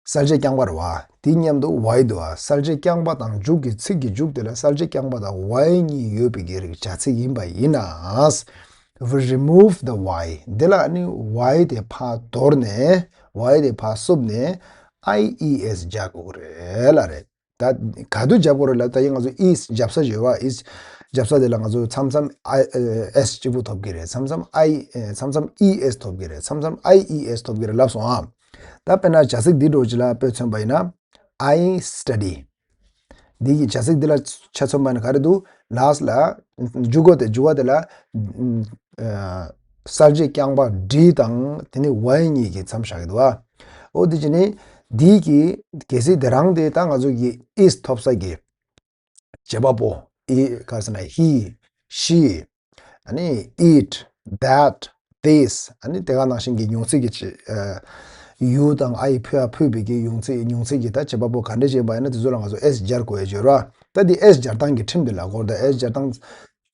གསལ་བྱེད་རྐྱང་པ་རེད་བ། དེ་མཉམ་དུ་Y་འདུག་བ། གསལ་བྱེད་རྐྱང་པ་དང་མཇུག་གི་ཚིག་གི་མཇུག་དེ་ལ་གསལ་བྱེད་རྐྱང་པ་དང་Y་གཉིས་ཡོད་པའི་གི་རིགས་བྱ་ཚིག་ཡིན་པ་ཡིན་ན། We remove the Y. འདི་ལ་ནི་Y་དེ་ཕར་དོར་ནས། Y་དེ་ཕར་བསུབས་ནས་I E S་སྦྱར་དགོས་རེད་ལབ་རེད། ད་ག་དུས་སྦྱར་དགོས་རེད་ལབ། ད་ཡིན་ང་ཚོ་E་སྦྱར་ས་ཡོད་བ། E་སྦྱར་ས་དེ་ལ་ང་ཚོ་མཚམས་མཚམས་I- ཨ- S་གཅིག་པུ་ཐོབ་ཀྱི་རེད། མཚམས་མཚམས་I- ཨ- མཚམས་མཚམས་E S་ཐོབ་ཀྱི་རེད། མཚམས་མཚམས་I E S་ཐོབ་ཀྱི་རེད་ལབ་སོང་ཨ། ད་དཔེར་ན་བྱ་ཚིག་འདི་འདྲ་ཅིག་ལ་དཔེ་མཚོན་པ་ཡིན་ན། I study. འདི་གི་བྱ་ཚིག་འདི་ལ་ཆ་མཚོན་པ་ཡིན་ན་ག་རེ་འདུག last་ལ་མཇུག་གོ་དེ་མཇུག་ག་དེ་ལ་ཨ་གསལ་བྱེད་རྐྱང་པ་D་དང་དེ་ནས་Y་གཉིས་ཀྱིས་མཚམས་བཞག་གི་འདུག་བ། འོ་དེ་བྱས་ནས་འདི་གི་གལ་སྲིད་དེ་རང་དེ་ད་ང་ཚོ་གི་E་ཐོབ་ས་གི་བྱེད་པ་པོ། E་ག་རེ་ཟེར་ན། He, she, ཨ་ནི་it, that, this. ཨ་ནི་དེ་ག་ནང་བཞིན་གྱི་མྱོང་ཚིག་གི་ཆེ- ཨ- U་དང་I་ཕུད་ཨ་ཕུད་པའི་གི་མྱོང་ཚིག་མྱོང་ཚིག་གི་ད་བྱེད་པ་པོ་ག་འདྲ་བྱེད་པ་ཡིན་ན་དེ་ཚོ་ལ་ང་ཚོ་S་སྦྱར་དགོས་ཡ་ཡོད་ར། ད་འདི་S་སྦྱར་སྟངས་ཀྱི་ཁྲིམས་དེ་ལ་གོ་ད་S་སྦྱར་སྟངས།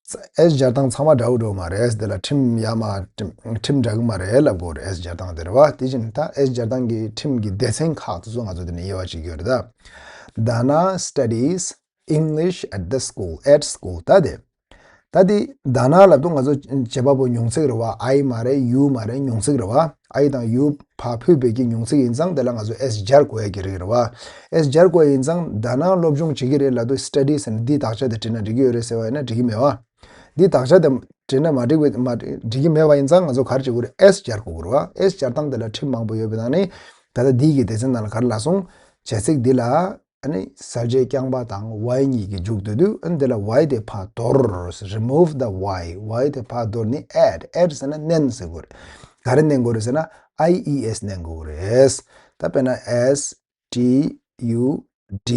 S་སྦྱར་སྟངས་ཚང་མ་འདྲ་བོ་འགྲོ་མ་རེད། དེ་ལ་ཁྲིམས་ཡ་མ་ཁྲིམས་ཁྲིམས་འདྲ་གི་མ་རེད་ལབ་དགོས་རེད། S་སྦྱར་སྟངས་དེ་རེད་བ། དེ་བཞིན་ད་S་སྦྱར་སྟངས་ཀྱི་ཁྲིམས་ཀྱི་སྡེ་ཚན་ཁག་དེ་ཚོ་ང་ཚོ་དེ་ནས་དབྱེ་བ་ཕྱེ་གི་ཡོད་རེད་ད། Dana studies English at the school. At school. ད་དེ། ད་དེ་Dana་ལབ་དུས་ང་ཚོ་བྱེད་པ་པོ་མྱོང་ཚིག་རེད་བ། I་མ་རེད། U་མ་རེད། མྱོང་ཚིག་རེད་བ། I་དང་U་ཕར་ཕུད་པའི་གི་མྱོང་ཚིག་ཡིན་ཙང་དེ་ལ་ང་ཚོ་S་སྦྱར་དགོས་ཡ་གི་རིགས་རེད་བ། S་སྦྱར་དགོས་ཡ་ཡིན་ཙང་Dana་སློབ་སྦྱོང་བྱེད་ཀྱི་རེད་ལབ་དུས་studies་ཟེར་ནས་འདི་དག་ཆ་དེ་བྲིས་ན་འགྲིག་གི་ཡོད་རེད་ཟེར་བ་ཡིན་ན་འགྲིག་གི་མེད་བ། འདི་དག་ཆ་དེ་བྲིས་ན་མ་འགྲིག་པའི་མ་འགྲིག་གི་མེད་པ་ཡིན་ཙང་ང་ཚོ་ག་རེ་བྱེད་དགོས་རེད། S་སྦྱར་དགོས་རེད་བ། S་སྦྱར་སྟངས་དེ་ལ་ཁྲིམས་མང་པོ་ཡོད་པའི་ནང་ནས་ད་ལྟ་འདི་གི་སྡེ་ཚན་ནང་ལ་ག་རེ་ལབ་སོང་། བྱ་ཚིག་འདི་ལ། ཨ་ནི་གསལ་བྱེད་རྐྱང་པ་དང་Y་གཉིས་ཀྱི་མཇུག་བསྡུ་དུས་ཨ་ནི་དེ་ལ་Y་དེ་ཕར་དོར། Remove the Y. Y་དེ་ཕར་དོར་ནི་add. Add་ཟེར་ན་བསྣན་ཟེར་དགོས་རེད། ག་རེ་བསྣན་དགོས་རེད་ཟེར་ན་I E S་བསྣན་དགོས་རེད། ད་དཔེར་ན་S T U D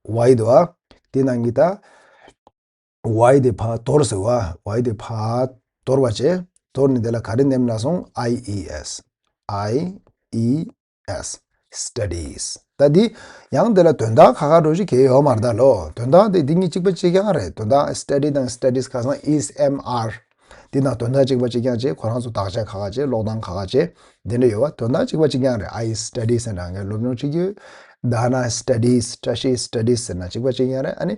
Y་དོ། དེ་ནང་གི་ད་Y་དེ་ཕར་དོར་ཟེར་བ། Y་དེ་ཕར་དོར་བ་བྱས། དོར་ནི་དེ་ལ་ག་རེ་བསྣན་ལབ་སོང་། I E S. I E S. Studies. ད་འདི་ཡང་དེ་ལ་དོན་དག་ཁ་ཁ་འགྲོ་ཞིག་གས་ཡོད་མ་རེད་ད་ལོ། དོན་དག་དེ་འདི་གཉིས་གཅིག་པ་གཅིག་རྐྱང་རེད། དོན་དག་study་དང་studies་ཁ་སང་is M R། འདི་དང་དོན་དག་གཅིག་པ་གཅིག་རྐྱང་བྱས། ཁོ་རང་ཚོ་དག་ཆ་ཁ་ཁ་བྱས། ཀློག་སྟངས་ཁ་ཁ་བྱས། འདི་འདྲ་ཡོད་བ། དོན་དག་གཅིག་པ་གཅིག་རྐྱང་རེད། I study་ཟེར་ན་ངས་སློབ་སྦྱོང་བྱེད་ཀྱི་ཡོད། Dana studies། བཀྲ་ཤིས་studies་ཟེར་ན་གཅིག་པ་གཅིག་རྐྱང་རེད། ཨ་ནི་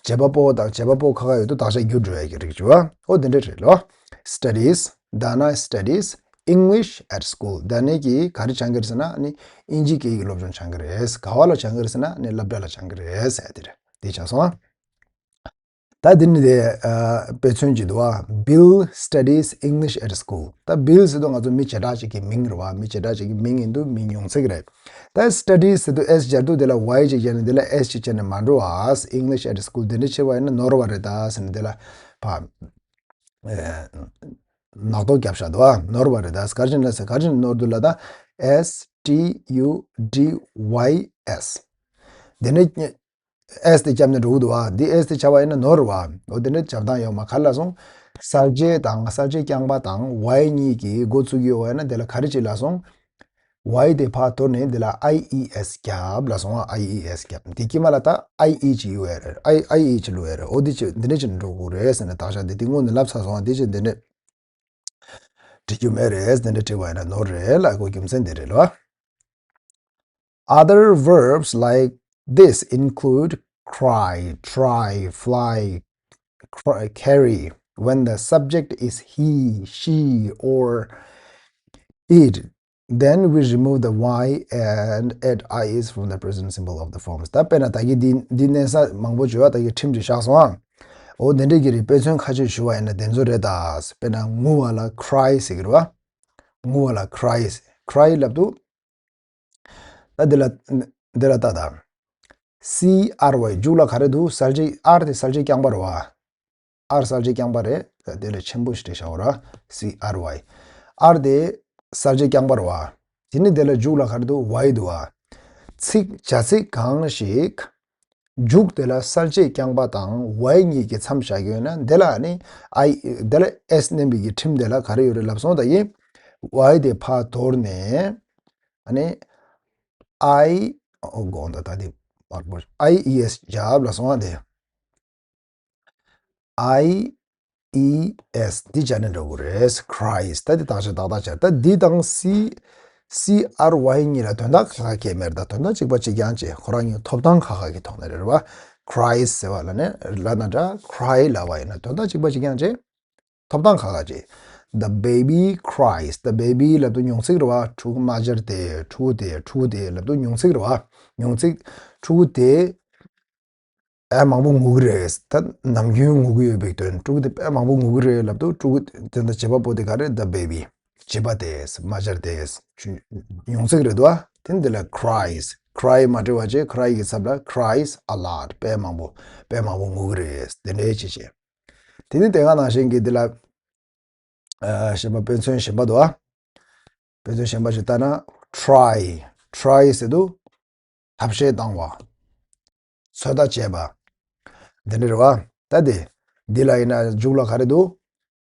བྱེད་པ་པོ་དང་བྱེད་པ་པོ་ཁ་ཁ་ཡོད་དུས་དག་ཆ་འགྱུར་འགྲོ་ཡ་གི་རིགས་བྱས་བ། ཨོ་འདི་འདྲ་རེད་ལོ། Studies. Dana studies English at school. Dana་གིས་ག་རེ་སྦྱང་གི་རེད་ཟེར་ན་ཨ་ནི་དབྱིན་ཇི་སྐད་ཀྱི་སློབ་སྦྱོང་སྦྱང་གི་རེད། ག་བ་ལ་སྦྱང་གི་རེད་ཟེར་ན་ཨ་ནི་སློབ་གྲྭ་ལ་སྦྱང་གི་རེད་ཟེར་ཡ་དེ་རེད། དེ་ཆགས་སོང་ཨ། ད་འདི་ནི་དེ་ཨ་དཔེ་མཚོན་གྱི་འདུག་བ། Bill studies English at school. ད་Bill་ཟེར་དུས་ང་ཚོ་མི་བྱེ་བྲག་ཅིག་གི་མིང་རེད་བ། མི་བྱེ་བྲག་ཅིག་གི་མིང་ཡིན་དུས་མི་མྱོང་ཚིག་རེད། ད་studies་ཟེར་དུས་S་སྦྱར་དུས་དེ་ལ་Y་ཅིག་སྦྱར་ནས་དེ་ལ་S་ཅིག་སྦྱར་ནས་མ་འགྲོ་བ། English at school་འདི་འདྲ་བྱས་པ་ཡིན་ན་ནོར་བ་རེད་ད་ཟེར་ནས་དེ་ལ་ཕ་ཨ་ནག་ཏོག་བརྒྱབ་བཞག་འདུག་བ། ནོར་བ་རེད་ད། ག་རེ་བྱས་ན་ཟེར། ག་རེ་བྱས་ན་ནོར་འདུག་ལབ་ད། S T U D Y S། དེ་ནས་S་དེ་བརྒྱབ་ནས་འགྲོ་གི་འདུག་བ། འདི་S་དེ་བྱས་པ་ཡིན་ན་ནོར་བ། འོ་དེ་འདྲ་བྱེད་སྟངས་ཡོད་མ། ག་རེ་ལབ་སོང་། གསལ་བྱེད་དང་གསལ་བྱེད་རྐྱང་པ་དང་Y་གཉིས་ཀྱིས་འགོ་ཚུགས་ཀྱི་ཡོད་པ་ཡིན་ན་དེ་ལ་ག་རེ་བྱེད་ལབ་སོང་། Y་དེ་ཕར་དོར་ནས་དེ་ལ་I E S་བརྒྱབ་ལབ་སོང་བ། I E S་བརྒྱབ། དེ་དཀྱིལ་མ་ལ་ད་I E་ཅིག་ཡོད་རེད། I- I E་ཅིག་བླུགས་ཡོད་རེད། འོ་འདི་ཅི་འདི་འདྲ་བྱས་ནས་འགྲོ་དགོས་རེད་ཟེར་ནས་དག་ཆ་འདི་དེ་སྔོན་ནས་ལབ་ཚར་སོང་བ། འདི་ཅི་འདི་འདྲ་འབྲི་རྒྱུ་མེད་རེད། དེ་འདྲ་བྲིས་པ་ཡིན་ན་ནོར་རེད་ལབ་དགོས་རྒྱུ་མཚན་དེ་རེད་ལོ། Other verbs like this include cry, try, fly, cry, carry. When the subject is he, she, or it, then we remove the Y and add I S from the present simple of the forms. ད་དཔེར་ན་ད་གི་འདི་འདི་གནས་ས་མང་པོ་བྱོས་བ། ད་གི་ཁྲིམས་ཅིག་བཞག་སོང་ཨ། འོ་དེ་འདྲ་གི་རེད། དཔེ་མཚོན་ཁ་ཤས་ཞུ་བ་ཡིན་ན་དེ་ཚོ་རེད་ད། དཔེར་ན་ངུ་བ་ལ་cry་ཟེར་གི་རེད་བ། ངུ་བ་ལ་cry། cry་ལབ་དུས་ད་འདི་ལ་འདི་ལ་ལྟ་དང་། C R Y མཇུག་ལ་ག་རེ་འདུག་གསལ་བྱེད་R་དེ་གསལ་བྱེད་རྐྱང་པ་རེད་བ། R་གསལ་བྱེད་རྐྱང་པ་རེད། ད་དེ་ལས་ཆེན་པོ་ཞིག་བྲིས་བཞག་ར། C R Y། R་དེ་གསལ་བྱེད་རྐྱང་པ་རེད་བ། དེ་ནི་དེ་ལ་མཇུག་ལ་ག་རེ་འདུག Y་འདུག་བ། ཚིག་བྱ་ཚིག་གང་ཞིག་མཇུག་དེ་ལ་གསལ་བྱེད་རྐྱང་པ་དང་Y་གཉིས་ཀྱི་མཚམས་བཞག་གི་ཡོད་ན་དེ་ལ་ནི་I དེ་ལ་S་བསྣན་པའི་གི་ཁྲིམས་དེ་ལ་ག་རེ་ཡོད་རེད་ལབ་སོང་། ད་ཡིན། Y་དེ་ཕར་དོར་ནས། ཨ་ནི་I། ཨོ་དགོངས་དག་ད་དེ་བར་པོ། I E S རྒྱབ་ལ་སོང་བ་དེ། I E S འདི་བྱས་ནས་འགྲོ་གི་རེད། Christ ད་འདི་དག་ཆ་ཏག་ཏག་བྱས། ད་འདི་དང་C C R Y གཉིས་ལ་དོན་དག་ཁ་ཁ་གྱེས་མེད། ད་དོན་དག་གཅིག་པ་གཅིག་རྐྱང་བྱས། ཁོ་རང་གཉིས་ཐོབ་ཐང་ཁ་ཁ་གི་ཐོག་ནས་རེད་བ། Christ ཟེར་བ་ལ་ནི་ལ་ན་འདྲ། Cry ལབ་པ་ཡིན་ན་དོན་དག་གཅིག་པ་གཅིག་རྐྱང་བྱས། ཐོབ་ཐང་ཁ་ཁ་བྱས། The baby cries. The baby ལབ་དུས་མྱོང་ཚིག་རེད་བ། ཕྲུ་གུ་མ་སྦྱར་ཏེ། ཕྲུ་གུ་དེ། ཕྲུ་གུ་དེ་ལབ་དུས་མྱོང་ཚིག་རེད་བ། མྱོང་ཚིག་ཕྲུ་གུ་དེ། ཨ། མང་པོ་ངུ་གི་རེད། ད་ནམ་རྒྱུན་ངུ་གི་ཡོད་པའི་དོན། ཕྲུ་གུ་དེ་དཔེ་མང་པོ་ངུ་གི་རེད་ལབ་དུས་ཕྲུ་གུ་དེ་འདྲ་བྱེད་པ་པོ་དེ་ག་རེད། The baby བྱེད་པ་དེ། མ་སྦྱར་ཏེ། མྱོང་ཚིག་རེད་དོ། དེ་འདི་ལ་cries། Cry མ་འབྲི་བ་བྱས། Cry གི་ཚབ་ལ་cries a lot། དཔེ་མང་པོ། དཔེ་མང་པོ་ངུ་གི་རེད། དེ་འདྲའི་ཅི་བྱེད། དེ་ནི་དེ་ག་ནང་བཞིན་གྱི་འདི་ལ། ཨ། གཞན་པ་དཔེ་མཚོན་གཞན་པ་འདུག་ཨ། དཔེ་མཚོན་གཞན་པ་ཞིག་ལྟ་ན། try། try ཟེར་དུས་ཐབས་ཤེས་བཏང་བ། ཚོད་ལྟ་བྱས་པ། འདི་འདྲ་རེད་བ། ད་དེ། འདི་ལ་ཡིན་ན་མཇུག་ལ་ག་རེ་འདུག་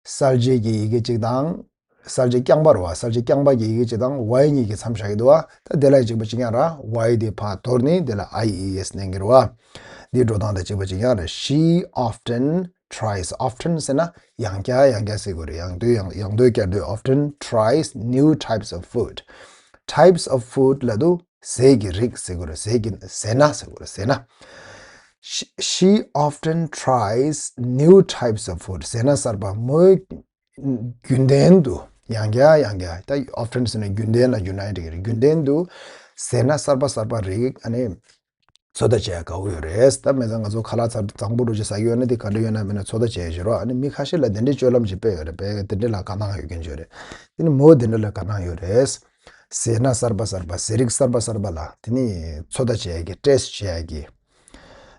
གསལ་བྱེད་ཀྱི་ཡི་གེ་གཅིག་དང་། གསལ་བྱེད་རྐྱང་པ་རེད་བ། གསལ་བྱེད་རྐྱང་པ་གི་ཡི་གེ་གཅིག་དང་Y གཉིས་ཀྱི་མཚམས་བཞག་གི་འདུག་བ། ད་དེ་ལ་ཡི་གཅིག་པ་གཅིག་རྐྱང་ར། Y དེ་ཕར་དོར་ནས་དེ་ལ་I E S བསྣན་གྱི་རེད་བ། འདིའི་འགྲོ་སྟངས་དང་གཅིག་པ་གཅིག་རྐྱང་རེད། She often tries། Often ཟེར་ན་ཡང་བསྐྱར་ཡང་བསྐྱར་ཟེར་དགོས་རེད། ཡང་དུས་ཡང་ཡང་དུས་བསྐྱར་དུས། Often tries new types of food། Types of food ལབ་དུས་ཟས་ཀྱི་རིགས་ཟེར་དགོས་རེད། ཟས་ཀྱི་ཟས་སྣ་ཟེར་དགོས་རེད། ཟས་སྣ། She, she often tries new types of food. ཟས་སྣ་གསར་པ། མོས་རྒྱུན་ལྡན་དུ། ཡང་བསྐྱར་ཡང་བསྐྱར། ད་often ཟེར་ན་རྒྱུན་ལྡན་ལ་རྒྱུན་ན་འགྲིག་གི་རེད། རྒྱུན་ལྡན་དུ་ཟས་སྣ་གསར་པ་གསར་པ་རིགས། ཨ་ནི་ཚོད་ལྟ་བྱེད་ཡ་དགའ་བོ་ཡོད་རེད། ད་མི་ཚང་ང་ཚོ་ཁ་ལག་ཚར་དུ་བཟང་པོ་འགྲོ་ཅིག་ཟ་གི་ཡོད་ན། དེ་ག་འདྲ་ཡོད་ན་མེད་ན་ཚོད་ལྟ་བྱེད་ཡ་ཞིག་རོགས། ཨ་ནི་མི་ཁ་ཤས་ལ་དེ་འདྲའི་སྤྱོད་ལམ་ཅིག་དཔེ་ཡོད་རེད། དཔེ་དེ་འདྲ་ལ་དགའ་སྣང་ཡོད་མཁན་ཅིག་ཡོད་རེད། དེ་ནི་མོ་དེ་འདྲ་ལ་དགའ་སྣང་ཡོད་རེད། ཟས་སྣ་གསར་པ་གསར་པ། ཟས་རིགས་གསར་པ་གསར་པ་ལ་དེ་ནི་ཚོད་ལྟ་བྱེད་ཡ་གི། test བྱེད་ཡ་གི།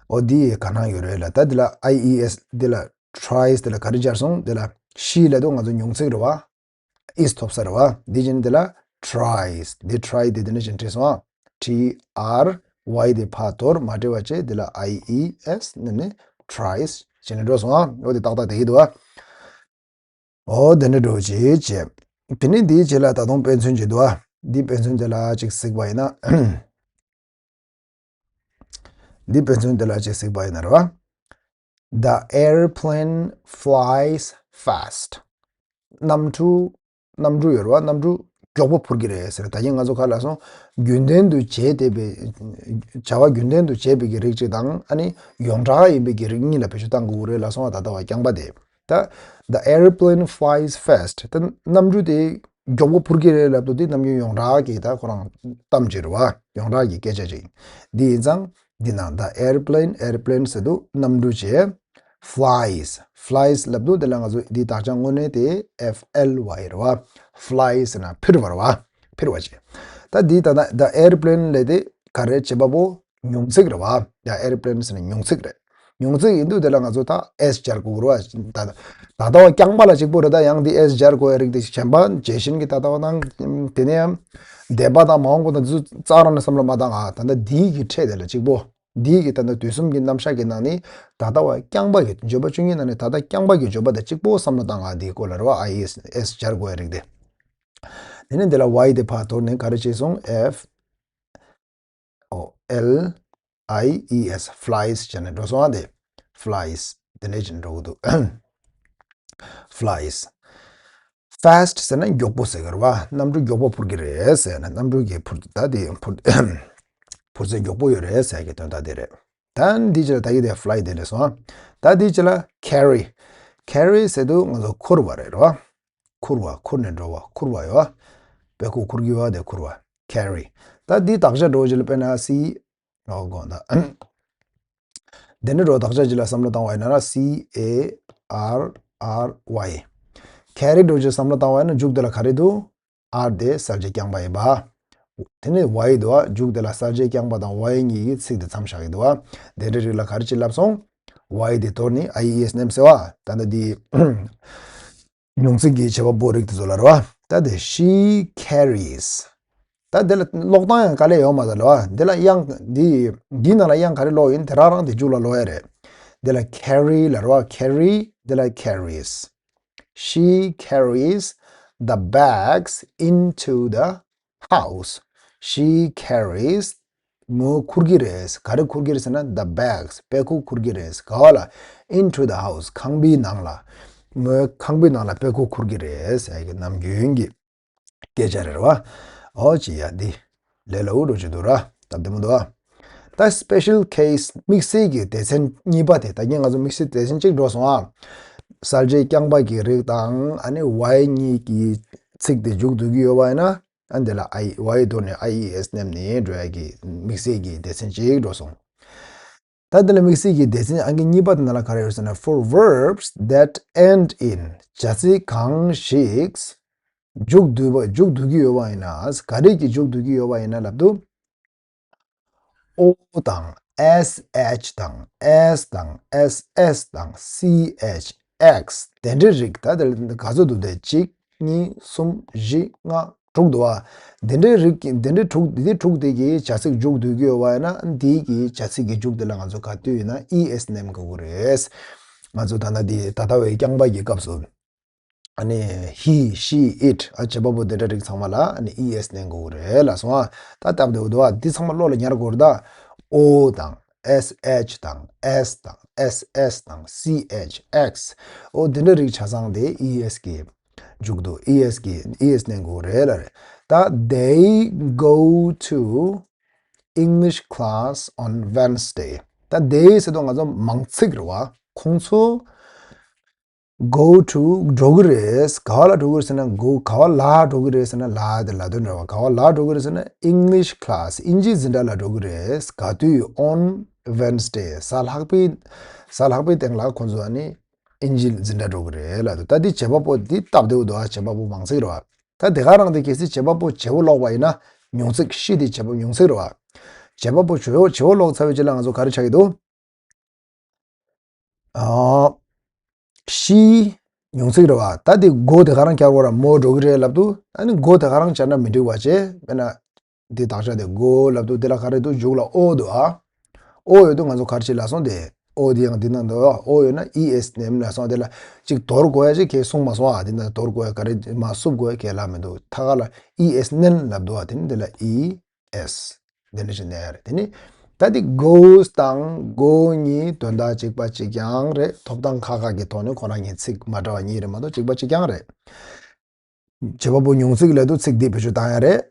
ཨོ་འདི་དགའ་སྣང་ཡོད་རེད་ལ། ད་འདི་ལ་I E S འདི་ལ། tries འདི་ལ་ག་རེ་སྦྱར་སོང་། འདི་ལ་she ལབ་དུས་ང་ཚོ་མྱོང་ཚིག་རེད་བ། is ཐོབ་ས་རེད་བ། འདི་བཞིན་འདི་ལ་tries། འདི་try འདི་འདི་འདྲ་བཞིན་བྲིས་སོང་ཨ། T R Y འདི་ཕར་དོར། མ་འབྲི་བ་བྱས། འདི་ལ I E S ནི་ནི་tries བྱས་ནས་འགྲོ་སོང་ཨ། ཨོ་འདི་ཏག་ཏག་བསྡད་ཀྱི་འདུག་ཨ། ཨོ་དེ་འདྲ་འགྲོ་བྱས་བྱས། དེ་ནི་འདིའི་རྗེས་ལ་ད་དུང་དཔེ་མཚོན་ཅིག་འདུག་ཨ། འདི་དཔེ་མཚོན་དེ་ལ་ཅིག་གཟིགས་པ་ཡིན་ན། འདི་དཔེ་མཚོན་དེ་ལ་ཅིག་གཟིགས་པ་ཡིན་ན་རེད་བ། The airplane flies fast. གནམ་གྲུ། གནམ་གྲུ་ཡོད་རེད་བ། གནམ་གྲུ་མགྱོགས་པོ་འཕུར་གྱི་རེད་ཟེར། ད་གིན་ང་ཚོ་ག་ལ་སོང་། རྒྱུན་ལྡན་དུ་བྱས་བསྡད་པའི། བྱ་བ་རྒྱུན་ལྡན་དུ་བྱས་པའི་གི་རིགས་གཅིག་དང་། ཨ་ནི་ཡོངས་གྲགས་ཡིན་པའི་གི་རིགས་གཉིས་ལ་བེད་སྤྱོད་བཏང་དགོས་རེད་ལབ་སོང་བ། ད་ལྟ་བ་རྐྱང་པ་དེ། ད། The airplane flies fast. ད་གནམ་གྲུ་དེ་མགྱོགས་པོ་འཕུར་གྱི་རེད་ལབ་དུས་དེ་ནམ་རྒྱུན་ཡོངས་གྲགས་ཀྱི་ད་ཁོ་རང་གཏམ་ཅིག་རེད་བ། ཡོངས་གྲགས་ཀྱི་སྐད་ཆ་ཅིག་འདི་ཡིན་ཙང་འདི་ན་the airplane, airplane ཟེར་དུས་གནམ་གྲུ་བྱས། flies, flies ལབ་དུས་དེ་ལ་ང་ཚོ་འདི་དག་ཆ་དངོས་གནས་དེ་F L Y རེད་བ། flies ཟེར་ན་འཕུར་བ་རེད་བ། འཕུར་བ་བྱས། ད་འདི་ད་ལྟ་the airplane ལབ་དེ་ག་རེ་བྱེད་པ་པོ། མྱོང་ཚིག་རེད་བ། ཡ། airplane ཟེར་ན་མྱོང་ཚིག་རེད། མྱོང་ཚིག་ཡིན་དུས་དེ་ལ་ང་ཚོ་ད་S སྦྱར་དགོས་རེད་བ། ད་ད་ལྟ་བ་རྐྱང་པ་ལ་གཅིག་པོ་རེད། ད་ཡང་འདི་S སྦྱར་དགོས་ཡ་རིགས་དེ་གཞན་པ་རྒྱས་ཤིང་གི་ད་ལྟ་བ་དང་དེ་ནས་ཡང་འདས་པ་དང་མ་འོངས་པ་དང་ཚུར་རྩ་རང་ནས་བསམ་བློ་མ་བཏང་ཨ། ད་ལྟ་འདིའི་གི་ཕྲད་དེ་ལ་གཅིག་པོ། འདིའི་གི་ད་ལྟ་དུས་གསུམ་གྱི་རྣམ་གཞག་གི་ནང་ནས་ད་ལྟ་བ་རྐྱང་པ་གི་བརྗོད་པ་བཅུ་གཉིས་ནང་ནས་ད་ལྟ་རྐྱང་པ་གི་བརྗོད་པ་དང་གཅིག་པོ་བསམ་བློ་བཏང་ཨ། འདིའི་སྐོར་ལ་རེད་བ། I S, S སྦྱར་དགོས་ཡ་རིགས་དེ། དེ་ནས་འདི་ལ་Y དེ་ཕར་དོར་ནས་ག་རེ་བྱས་སོང་། F O L I E S, flies བྱས་ནས་འགྲོ་སོང་ཨ། དེ་flies དེ་འདྲ་བྱས་ནས་འགྲོ་གི་འདུག flies. fast ཟེར་ན་མགྱོགས་པོ་ཟེར་གི་རེད་བ། གནམ་གྲུ་མགྱོགས་པོ་འཕུར་གི་རེད་ཟེར་ན། གནམ་གྲུ་གི་འཕུར། ད་དེ་འཕུར། འཕུར་ཚད་མགྱོགས་པོ་ཡོད་རེད་ཟེར་གི་དོན་དག་དེ་རེད། ད་འདི་ཅི་ལ་ད་གི་དེ་fly དེ་འདྲ་སོང་ཨ། ད་འདི་ཅི་ལ་carry. carry ཟེར་དུས་ང་ཚོ་འཁུར་བ་རེད་རེད་བ། འཁུར་བ། འཁུར་ནས་འགྲོ་བ། འཁུར་བ་ཡོད་བ། དཔེ་ཁུག་འཁུར་གི་ཡོད་བ་དེ་འཁུར་བ། carry. ད་འདི་དག་ཆ་འགྲོ་ཅི་ལ་དཔེར་ན་C ཨོ་དགོངས་དག་དེ་འདྲ་འགྲོ་དག་ཆ་ཅི་ལ་བསམ་བློ་བཏང་བ་ཡིན་ན་C A R R Y. carry འགྲོ་ཅི་བསམ་བློ་བཏང་བ་ཡིན་ན་མཇུག་དེ་ལ་ག་རེ་འདུག R དེ་གསལ་བྱེད་རྐྱང་པ་ཡིན་པ། དེ་ནས་Y འདུག་བ། མཇུག་དེ་ལ་གསལ་བྱེད་རྐྱང་པ་དང་Y གཉིས་ཀྱི་ཚིག་དེ་མཚམས་བཞག་གི་འདུག་བ། དེ་འདྲའི་རིགས་ལ་ག་རེ་ཅིག་ལབ་སོང་། Y དེ་དོར་ནས I E S བསྣན་ཟེར་བ། ད་ལྟ་འདི་མྱོང་ཚིག་གི་བྱེད་པ་པོ་རིགས་དེ་ཚོ་ལ་རེད་བ། ད་དེ་she carries. ད་དེ་ལ་ཀློག་སྟངས་ཡང་དཀའ་ལས་ཡོད་མ་རེད་བ། དེ་ལ་དབྱངས་འདི་འདི་ནང་ལ་དབྱངས་ག་རེ་ཀློག་ཡིན་དེ་རང་རང་དེ་མཇུག་ལ་ཀློག་ཡ་རེད། དེ་ལ་carry ལབ་རེད་བ། carry དེ་ལ་carries. She carries the bags into the house. She carries, མོས་འཁུར་གྱི་རེད། ག་རེ་འཁུར་གྱི་རེད་ཟེར་ན། the bags, པད་ཁུག་འཁུར་གྱི་རེད། ག་བ་ལ། into the house, ཁང་པའི་ནང་ལ། མོས་ཁང་པའི་ནང་ལ་པད་ཁུག་འཁུར་གྱི་རེད་ཟེར་གྱི་ནམ་རྒྱུན་གྱི་སྐད་ཆ་རེད་བ། ཨོ་ཅི་ཡ་འདི་ལས་སླ་བོ་འགྲོ་ཅི་འདུག་ར། སྟབས་བདེ་མོ་འདུག་ཨ། ད་special case, དམིགས་བསལ་གྱི་སྡེ་ཚན་གཉིས་པ་དེ། ད་གིན་ང་ཚོ་དམིགས་བསལ་སྡེ་ཚན་གཅིག་འགྲོ་སོང་ཨ། གསལ་བྱེད་རྐྱང་པ་གི་རིགས་དང་། ཨ་ནི་ཝའི་གཉིས་ཀྱི་ཚིག་དེ་མཇུག་བསྡུ་གི་ཡོད་པ་ཡིན་ན། ཨ་འདི་ལ་ཨའི་ཝའི་དོར་ནས་ཨའི་ཨི་ཨེས་མནན་ནས་འགྲོ་ཡ་གི་དམིགས་བསལ་གྱི་སྡེ་ཚན་གཅིག་འགྲོ་སོང་། ད་འདི་ལ་དམིགས་བསལ་གྱི་སྡེ་ཚན་ཨང་ཀི་གཉིས་པ་དེ་ནང་ལ་ག་རེ་ཡོད་ཟེར་ན། for verbs that end in, བྱ་ཚིག་གང་ཞིག་མཇུག་བསྡུ་བ། མཇུག་བསྡུ་གི་ཡོད་པ་ཡིན་ན། ག་རེ་གི་མཇུག་བསྡུ་གི་ཡོད་པ་ཡིན་ན་ལབ་དུས། ཨོ་དང་། ཨེས་ཨེཆ་དང་། ཨེས་དང་། ཨེས་ཨེས་དང་། སི་ཨེཆ་ཨེགས། དེ་འདྲའི་རིགས། ད་དེ་ག་ཚོད་འདུག་སྟེ། གཅིག་གཉིས། གསུམ། བཞི། ལྔ། དྲུག་འདུག་བ། དེ་འདྲའི་རིགས་ཀྱི། དེ་འདྲའི་དྲུག་འདི་དྲུག་དེ་གི་བྱ་ཚིག་མཇུག་བསྡུ་གི་ཡོད་པ་ཡིན་ན། འདི་གི་བྱ་ཚིག་གི་མཇུག་དེ་ལ་ང་ཚོ་ག་དུས་ཡིན་ན་ཨི་ཨེས་མནན་དགོས་ཀྱི་རེད། ང་ཚོ་ད་ལྟ་འདི་ད་ལྟ་བའི་རྐྱང་པ་གི་སྐབས་སུ། ཨ་ནི་he, she, it, ཨ་བྱེད་པ་པོ་དེ་འདྲ་རིགས་ཚང་མ་ལ་ཨ་ནི་ཨི་ཨེས་མནན་དགོས་ཀྱི་རེད་ལབ་སོང་ཨ། ད་སྟབས་བདེ་བོ་འདུག་ཨ། འདི་ཚང་མ་བློ་ལ་ཉར་དགོས་རེད་ད། ཨོ་དང་། ཨེས་ཨེཆ་དང་། ཨེས་དང་། ཨེས་ཨེས་དང་། སི་ཨེཆ་ཨེགས། ཨོ་དེ་འདྲ་རིགས་ཆ་ཚང་དེ་ཨི་ཨེས་གི་མཇུག་བསྡུ། ཨི་ཨེས་གི་ཨི་ཨེས་མནན་དགོས་རེད་ལབ་རེད། ད་they go to English class on Wednesday. ད་they ཟེར་དུས་ང་ཚོ་མང་ཚིག་རེད་བ། ཁོང་ཚོ་go to འགྲོ་གི་རེད། ག་བ་ལ་འགྲོ་གི་རེད་ཟེར་ན། go ག་བ་ལ་འགྲོ་གི་རེད་ཟེར་ན། ལ་དེ་ལ་དོན་རེད་བ། ག་བ་ལ་འགྲོ་གི་རེད་ཟེར་ན། English class, དབྱིན་ཇིའི་འཛིན་གྲྭ་ལ་འགྲོ་གི་རེད། ག་དུས། on Wednesday, གཟའ་ལྷག་པའི། གཟའ་ལྷག་པའི་སྟེང་ལ་ཁོང་ཚོ་ཨ་ནི་དབྱིན་ཇིའི་འཛིན་གྲྭ་འགྲོ་གི་རེད་ལབ་འདུག་ད་འདི་བྱེད་པ་པོ་འདི་སྟབས་བདེ་བོ་འདུག་ཨ། བྱེད་པ་པོ་མང་ཚིག་རེད་བ། ད་དེ་ག་རང་དེ་གལ་སྲིད་བྱེད་པ་པོ་བྱེད་པོ་ཀློག་པ་ཡིན་ན། མྱོང་ཚིག she དེ་བྱེད་པ་མྱོང་ཚིག་རེད་བ། བྱེད་པ་པོ་བྱེད་པོ་བྱེད་པོ་ཀློག་ཚར་བའི་རྗེས་ལ་ང་ཚོ་ག་རེ་ཆགས་ཀྱི་འདུག་ཨ། she མྱོང་ཚིག་རེད་བ། ད་དེ་go དེ་ག་རང་བྱ་དགོས་ར། མོ་འགྲོ་གི་རེད་ལབ་དུས། ཨ་ནི་go དེ་ག་རང་བྱས་ན་མི་འགྲིག་པ་བྱས། དཔེར་ན། འདི་དག་ཆ་དེ་go ལབ་དུས་དེ་ལ་ག་རེ་འདུག་མཇུག་ལ་ཨོ་འདུག་ཨ། ཨོ་ཡོད་དུས་ང་ཚོ་ག་རེ་བྱེད་ལབ་སོང་དེ། ཨོ་དེ་ཡང་འདི་ནང་འདུག་ཨོ་ཡོད་ན་ཨི་ཨེས་མནན་ལབ་སོང་། དེ་ལ་ཅིག་དོར་དགོས་ཡ་ཅིག་གས་གསུངས་མ་སོང་ཨ། འདི་ནང་དོར་དགོས་ཡ་ག་རེ་མ་བསུབ་དགོས་ཡ་གས་ལབ་མི་འདུག་ཐ་ཁ་ལ་ཨི་ཨེས་མནན་ལབ་འདུག་ཨ། དེ་ནི་དེ་ལ་ཨི་ཨེས། དེ་འདྲ་ཞིག་མནན་ཡ་རེད། དེ་ནི་ད་དེ་goes དང་go གཉིས་དོན་དག་གཅིག་པ་གཅིག་རྐྱང་རེད། ཐོབ་ཐང་ཁག་ཁག་གི་ཐོག་ནས་ཁོ་རང་གཉིས་ཚིག་མ་འདྲ་བ་གཉིས་རེད་མ་གཏོགས་གཅིག་པ་གཅིག་རྐྱང་རེད། བྱེད་པ་པོ་མྱོང་ཚིག་ལབ་དུས་ཚིག་འདི་བེད་སྤྱོད་བཏང་ཡ་རེད།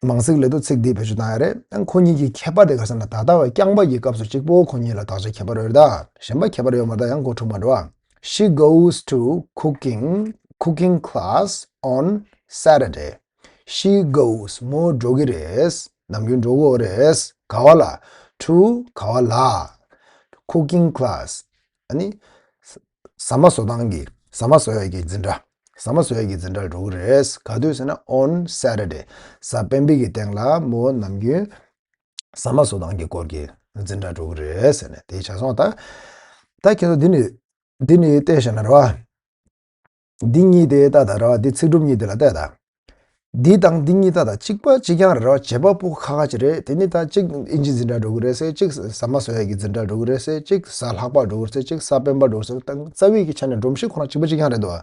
མང་ཚིག་ལབ་དུས་ཚིག་འདི་བེད་སྤྱོད་བཏང་ཡ་རེད། ཡང་ཁོ་གཉིས་ཀྱི་ཁྱད་པར་དེ་ག་ཟེར་ན། ད་ལྟ་བའི་རྐྱང་པ་གི་སྐབས་སུ་གཅིག་པོ་ཁོ་གཉིས་ལ་དག་ཆ་ཁྱད་པར་ཡོད་རེད་ད། གཞན་པ་ཁྱད་པར་ཡོད་མ་རེད་ད། ཡང་མགོ་འཁྲུག་མ་འགྲོ་ཨ། She goes to cooking, cooking class on Saturday. She goes མོ་འགྲོ་གི་རེད། ནམ་རྒྱུན་འགྲོ་གི་ཡོད་རེད། ག་བ་ལ། to ག་བ་ལ། cooking class ཨ་ནི། ཟ་མ་བཟོ་སྟངས་ཀྱི། ཟ་མ་བཟོ་ཡ་གི་འཛིན་གྲྭ། ཟ་མ་བཟོ་ཡ་གི་འཛིན་གྲྭར་འགྲོ་གི་རེད། ག་དུས་ཟེར་ན་on Saturday གཟའ་སྤེན་པའི་གི་སྟེང་ལ་མོ་ནམ་རྒྱུན་ཟ་མ་བཟོ་སྟངས་ཀྱི་སྐོར་གྱི་འཛིན་གྲྭར་འགྲོ་གི་རེད་ཟེར་ནས་དེ་ཆ་སོང་ད། ད་ཁྱེད་ཚོ་འདི་ནི། འདི་ནི་བལྟས་བཞག་ན་རེད་བ། འདི་གཉིས་དེ་ལྟ་ད་རེད་བ། འདི་ཚིག་གྲུབ་གཉིས་དེ་ལ་ལྟ་ད། འདི་དང་འདི་གཉིས་ལྟ་ད་གཅིག་པ་གཅིག་རྐྱང་རེད་བ། བྱེད་པ་པོ་ཁག་ཁག་ཅིག་རེད། དེ་ནི་ད་གཅིག་དབྱིན་ཇི་འཛིན་གྲྭ་འགྲོ་གི་རེད་ཟེར། གཅིག་ཟ་མ་བཟོ་ཡ་གི་འཛིན་གྲྭ་འགྲོ་གི་རེད་ཟེར། གཅིག་གཟའ་ལྷག་པ་འགྲོ་གི་རེད་ཟེར། གཅིག་གཟའ་སྤེན་པ་འགྲོ་གི་རེད་ཟེར། ད་རྩ་བའི་གི་ཆ་ནས་སྒྲོམ་གཞི་ཁོ་རང་གཅིག་པ་གཅིག་རྐྱང་རེད་འདུག་བ།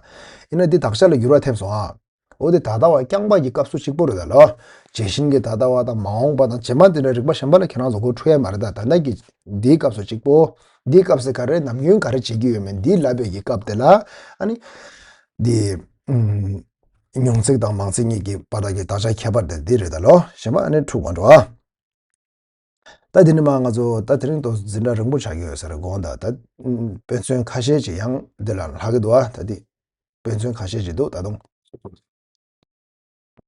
ཡིན་ན་འདི་དག་ཆ་ལ་འགྱུར་བ་ཐེབས་སོང་ཨ། འོ་དེ་ད་ལྟ་བ་རྐྱང་པ་གི་སྐབས་སུ་གཅིག་པོ་རེད་ད་ལོ། རྗེས་ཤུལ་གྱི་ད་ལྟ་བ་དང་མ་འོངས་པ་དང་རྗེས་མ་དེ་འདྲ་རིག་པ་གཞན་པ་ལ་ཁྱེད་རང་ཚོ་མགོ་འཁྲུག་ཡ་མ་རེད་ད། ད་ལྟ་གི་འདིའི་སྐབས་སུ་གཅིག་པོ། འདིའི་སྐབས་སུ་ག་རེ་ནམ་རྒྱུན་ག་རེ་བྱེད་ཀྱི་ཡོད་མེད་འདི་ལབ་པའི་གི་སྐབས་དེ་ལ་ཨ་ནི། འདི། ཨུམ། མྱོང་ཚིག་དང་མང་ཚིག་གཉིས་ཀྱི་བར་ཐག་གི་དག་ཆ་ཁྱད་པར་དེ་འདི་རེད་ད་ལོ། གཞན་པ་ཨ་ནི་འཁྲུག་མ་འགྲོ་ཨ། ད་དེ་ནི་མ་ང་ཚོ་ད་དེ་རིང་ཏོག་ཙམ་འཛིན་གྲྭ་རིང་པོ་ཆགས་ཀྱི་ཡོད་ས་རེད་དགོངས་དག་ད། དཔེ་མཚོན་ཁ་ཤས་ཅིག་ཡང་འདི་ལ་ལྷག་གི་འདུག་ཨ། ད་དེ་དཔེ་མཚོན་ཁ་ཤས་ཅིག་འདུག་ད་དུང་།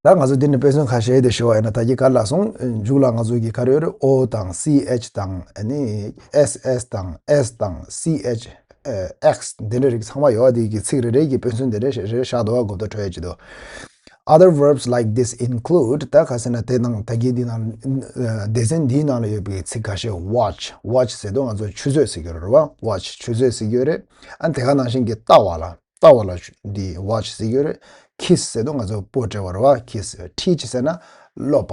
ད་ང་ཚོ་འདི་ནི་དཔེ་མཚོན་ཁ་ཤས་དེ་ཞུ་བ་ཡིན་ན། ད་གི་ག་ལ་སོང་མཇུག་ལ་ང་ཚོ་གི་ག་རེ་ཡོད་རེད། ཨོ་དང་སི་ཨེཆ་དང་ཨ་ནི་ཨེས་ཨེས་དང་ཨེས་དང་སི་ཨེཆ་ཨེགས་འདི་འདྲ་རིགས་ཚང་མ་ཡོད་པ། དེ་གི་ཚིག་རེ་རེ་གི་དཔེ་མཚོན་དེ་འདྲ་རེ་རེ་བཞག་འདུག་བ། གོ་བརྡ་འཕྲོད་ཡ་ཅིག་འདུག Other verbs like this include ད་ག་ཟེར་ན་དེ་ནང་ད་གི་འདི་ནང་སྡེ་ཚན་འདིའི་ནང་ལ་ཡོད་པའི་ཚིག་ཁ་ཤས། watch, watch ཟེར་དུས་ང་ཚོ་ཆུ་ཚོད་ཟེར་གྱི་ཡོད་རེད་བ། watch ཆུ་ཚོད་ཟེར་གྱི་ཡོད་རེད། ཨ་དེ་ག་ནང་བཞིན་གྱི་ལྟ་བ་ལ། ལྟ་བ་ལ་འདི་watch ཟེར་གྱི་ཡོད་རེད། kiss ཟེར་དུས་ང་ཚོ་སྤོ་སྤྲད་པ་རེད་བ། kiss teach ཟེར་ན་སློབ་པ།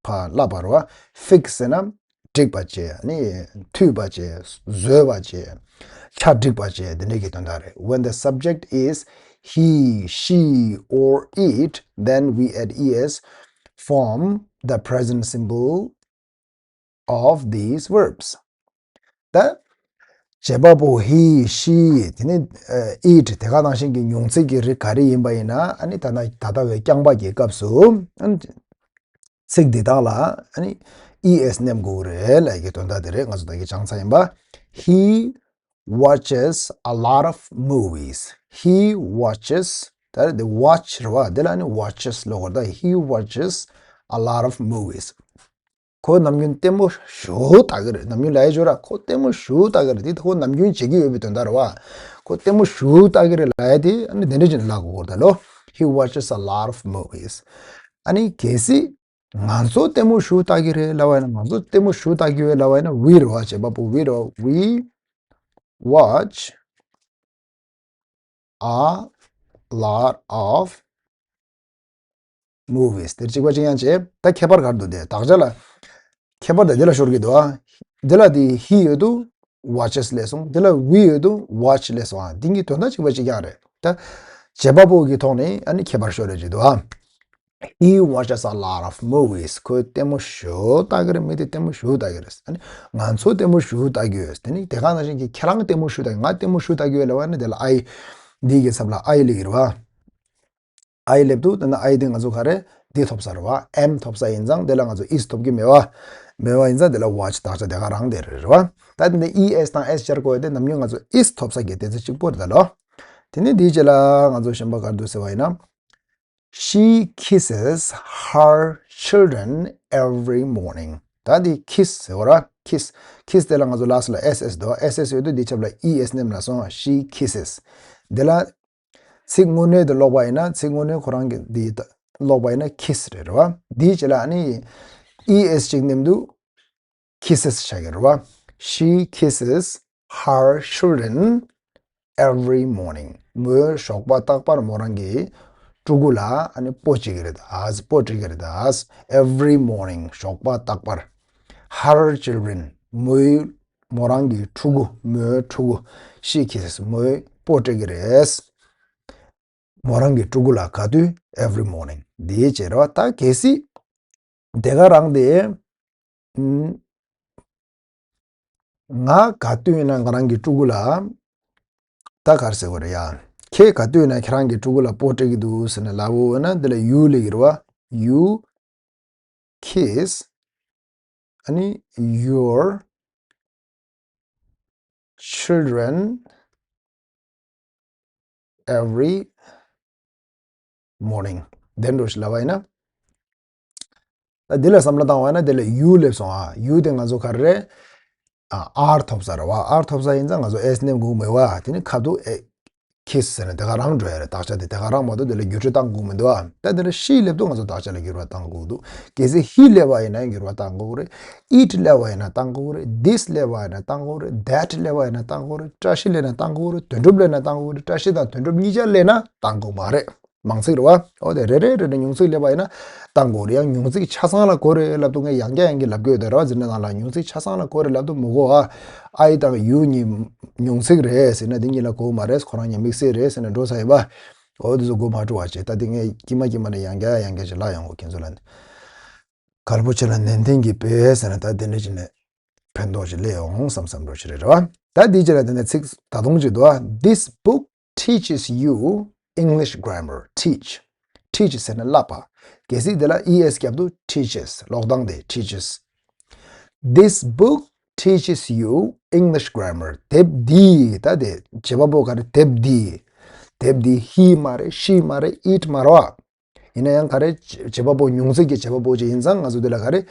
ཕ་བསླབ་པ་རེད་བ། fix ཟེར་ན་ འགྲིག་པ་བྱས། ཨ་ནི་མཐུན་པ་བྱས། བཟོད་པ་བྱས། ཆ་འགྲིག་པ་བྱས། དེ་འདྲ་གི་དོན་དག་རེད། When the subject is he, she, or it, then we add es from the present simple of these verbs. ད་བྱེད་པ་པོ་he, she, དེ་ནི་ཨ་it དེ་ག་ནང་བཞིན་གྱི་མྱོང་ཚིག་གི་རིགས་ག་རེ་ཡིན་པ་ཡིན་ན། ཨ་ནི་ད་ལྟ་ད་ལྟ་བའི་རྐྱང་པ་གི་སྐབས་སུ། ཨ་ནི་ཚིག་འདི་དག་ལ་ཨ་ནི་es མནན་དགོས་རེད་ལབ་ཀྱི་དོན་དག་དེ་རེད། ང་ཚོ་ད་གི་སྦྱངས་ཚར་ཡིན་པ། He watches a lot of movies. He watches. ད་དེ་watch རེད་བ། དེ་ལ་ནི་watches ལབ་དགོས་རེད། ད་he watches a lot of movies. ཁོ་ནམ་རྒྱུན་ལྟད་མོ་ཞེ་པོ་ལྟ་གི་རེད། ནམ་རྒྱུན་ལབ་ཡ་ཅིག་ཡོད་ར། ཁོ་ལྟད་མོ་ཞེ་པོ་ལྟ་གི་རེད། དེ་ཁོ་ནམ་རྒྱུན་བྱེད་ཀྱི་ཡོད་པའི་དོན་དག་རེད་བ། ཁོ་ལྟད་མོ་ཞེ་པོ་ལྟ་གི་རེད་ལབ་ཡ་དེ་ཨ་ནི་དེ་འདྲ་ཅིག་ལབ་དགོས་རེད་ད་ལོ། He watches a lot of movies. ཨ་ནི་གལ་སྲིད་ང་ཚོ་ལྟད་མོ་ཞེ་པོ་ལྟ་གི་རེད་ལབ་པ་ཡིན་ན། ང་ཚོ་ལྟད་མོ་ཞེ་པོ་ལྟ་གི་ཡོད་ལབ་པ་ཡིན་ན། we རེད་བ། བྱེད་པ་པོ་we རེད་བ། We watch a lot of movies. དེར་གཅིག་པ་གཅིག་རྐྱང་བྱས། ད་ཁྱད་པར་ག་རེ་འདུག་དེ་དག་ཆ་ལ་ཁྱད་པར་དེ་འདི་ལ་ཤོར་གྱི་འདུག་ཨ། འདི་ལ་དེ་he ཡོད་དུས་watches ལབ་སོང་། འདི་ལ་we ཡོད་དུས་watch ལབ་སོང་ཨ། འདི་གཉིས་དོན་དག་གཅིག་པ་གཅིག་རྐྱང་རེད། ད་བྱེད་པ་པོ་གི་ཐོག་ནས་ཨ་ནི་ཁྱད་པར་ཤོར་རེ་བྱེད་འདུག་ཨ། He watches a lot of movies. ཁོས་ལྟད་མོ་ཞེ་པོ་ལྟ་གི་རེད། མི་དེ་ལྟད་མོ་ཞེ་པོ་ལྟ་གི་རེད། ཨ་ནི་ང་ཚོ་ལྟད་མོ་ཞེ་པོ་ལྟ་གི་ཡོད། དེ་ནི་དེ་ག་ནང་བཞིན་གྱི་ཁྱེད་རང་ལྟད་མོ་ཞེ་པོ་ལྟ་གི། ང་ལྟད་མོ་ཞེ་པོ་ལྟ་གི་ཡོད་ལབ་པ་ནི་དེ་ལ་I འདི་གི་ཚབ་ལ་I སླེབས་ཀྱི་རེད་བ། I སླེབས་དུས་དེ་ན་I དེ་ང་ཚོ་ག་རེ་འདི་ཐོབ་ས་རེད་བ། Am ཐོབ་ས་ཡིན་ཙང་དེ་ལ་ང་ཚོ་is ཐོབ་ཀྱི་མེད་བ། མེད་བ་ཡིན་ཙང་དེ་ལ་watch དག་ཆ་དེ་ག་རང་དེ་རེད་བ། ད་དེ་ནི་es དང་s སྦྱར་དགོས་ཡ་དེ་ནམ་རྒྱུན་ང་ཚོ་is ཐོབ་ས་གི་དེ་ཚོ་གཅིག་པོ་རེད་ད་ལོ། དེ་ནི་དེའི་རྗེས་ལ་ང་ཚོ་གཞན་པ་ག་རེ་འདུག་ཟེར་བ་ཡིན་ན། She kisses her children every morning. ད་འདི་kiss ཟེར་བ་ར། kiss kiss དེ་ལ་ང་ཚོ་last ལ་ss འདུག ss ཡོད་དུས་འདི་ཆབ་ལ་es མནན་ན་སོང་། She kisses. དེ་ལ་ཚིག་དངོས་གནས་དེ་ཀློག་པ་ཡིན་ན། ཚིག་དངོས་གནས་ཁོ་རང་གི་འདི་ཀློག་པ་ཡིན་ན་kiss རེད་རེད་བ། འདིའི་རྗེས་ལ་ཨ་ནི་es གཅིག་མནན་དུས་kisses ཆགས་ཀྱི་རེད་བ། She kisses her children every morning. མོས་ཞོགས་པ་རྟག་པར་མོ་རང་གི་ཕྲུ་གུ་ལ་ཨ་ནི་སྤོ་བྱེད་ཀྱི་རེད་ད། སྤོ་སྤྲད་ཀྱི་རེད་ད། Every morning. ཞོགས་པ་རྟག་པར། Her children. མོའི་མོ་རང་གི་ཕྲུ་གུ། མོའི་ཕྲུ་གུ། She kisses. མོས་སྤོ་སྤྲད་ཀྱི་རེད། མོ་རང་གི་ཕྲུ་གུ་ལ་ག་དུས། Every morning. འདིའི་རྗེས་རེད་བ། ད་གལ་སྲིད་དེ་ག་རང་དེ། ཨུམ། ང་ག་དུས་ཡིན་ན་ང་རང་གི་ཕྲུ་གུ་ལ། ད་ག་རེ་ཟེར་དགོས་རེད་ཡ། ཁྱེད་ག་དུས་ཡིན་ན་ཁྱེད་རང་གི་ཕྲུ་གུ་ལ་སྤོ་སྤྲད་ཀྱི་འདུག་ཟེར་ནས་ལབ་འོ་ན། འདི་ལ་you སླེབས་ཀྱི་རེད་བ། You kiss ཨ་ནི་your children every morning. དེ་འདྲ་ཞིག་ལབ་པ་ཡིན་ན། ད་འདི་ལ་བསམ་བློ་བཏང་བ་ཡིན་ན་དེ་ལ་you སླེབས་སོང་ཨ། You དེ་ང་ཚོ་ག་རེ་རེད། ཨ། R ཐོབ་ས་རེད་བ། R ཐོབ་ས་ཡིན་ཙང་ང་ཚོ་s མནན་དགོས་མེད་བ། དེ་ནི་ཁ་ཐུག་ཨེ། kiss ཟེར་ན་དེ་ག་རང་འགྲོ་ཡ་རེད། དག་ཆ་དེ་དེ་ག་རང་མ་གཏོགས་དེ་ལ་འགྱུར་བ་བཏང་དགོས་མི་འདུག་ཨ། ད་དེ་ལ་she སླེབས་དུས་ང་ཚོ་དག་ཆ་ལ་འགྱུར་བ་བཏང་དགོས་འདུག་གལ་སྲིད་he སླེབས་པ་ཡིན་ན་འགྱུར་བ་བཏང་དགོས་རེད། It སླེབས་པ་ཡིན་ན་བཏང་དགོས་རེད། This སླེབས་པ་ཡིན་ན་བཏང་དགོས་རེད། That སླེབས་པ་ཡིན་ན་བཏང་དགོས་རེད། བཀྲ་ཤིས་སླེབས་ན་བཏང་དགོས་རེད། དོན་གྲུབ་སླེབས་ན་བཏང་དགོས་རེད། བཀྲ་ཤིས་དང་དོན་གྲུབ་གཉིས་ཆ་སླེབས་ན་བཏང་དགོས་མ་རེད། མང་ཚིག་རེད་བ། འོ་དེ་རེ་རེ་རེ་རེ་མྱོང་ཚིག་སླེབས་པ་ཡིན་ན་བཏང་དགོས་རེད། ཡང་མྱོང་ཚིག་ཆ་ཚང་ལ་གོ་རེད་ལབ་དུས་ངས་ཡང་བསྐྱར་ཡང་བསྐྱར་ལབ་དགོས་དེ་རེད་བ། འཛིན་གྲྭ་ནང་ལ་མྱོང་ཚིག་ཆ་ཚང་ལ་གོ་རེད་ལབ་དུས་མི་གོ་ཨ། I དང་you གཉིས་མྱོང་ཚིག་རེད་ཟེར་ན་དེ་གཉིས་ལ་གོ་མ་རེད། ཁོ་རང་གཉིས་དམིགས་བསལ་རེད་ཟེར་ནས་འགྲོ་ས་ཡིན་པ། འོ་དེ་ཚོ་གོ་མ་འགྲོ་བ་བྱས། ད་དེ་ངས་དཀྱིལ་མ་དཀྱིལ་མ་ནས་ཡང་བསྐྱར་ཡང་བསྐྱར་ཅིག་ལབ་ཡོང་གོ་ཁྱེད་ཚོ་ལ་ནི། གལ་པོ་ཆེ་ལ་ནན་ཏན་གྱིས་འབད་ཟེར་ན་ད་དེ་འདྲ་ཅིག་ནས་ཕན་ཐོགས་ཤིག་སླེབས་ཡོང་བསམ་བསམ་འགྲོ་ཞིག་རེད་བ། ད་འདི་ཅི་ལ་དེ་ནས་ཚིག་ད་དུང་ཅིག་འདུག་ཨ། This book teaches you English grammar. Teach. Teach ཟེར་ན་བསླབ་པ། གལ་སྲིད་དེ་ལ་es རྒྱབ་དུས་teaches། ཀློག་སྟངས་དེ་teaches. This book teaches you English grammar. དེབ་འདིས། ད་དེ་བྱེད་པ་པོ་ག་རེ། དེབ་འདིས། དེབ་འདི་he མ་རེད། she མ་རེད། It མ་རེད་བ། ཡིན་ན་ཡང་ག་རེ། བྱེད་པ་པོ། མྱོང་ཚིག་གི་བྱེད་པ་པོ་ཅིག་ཡིན་ཙང་ང་ཚོ་འདི་ལ་ག་རེ།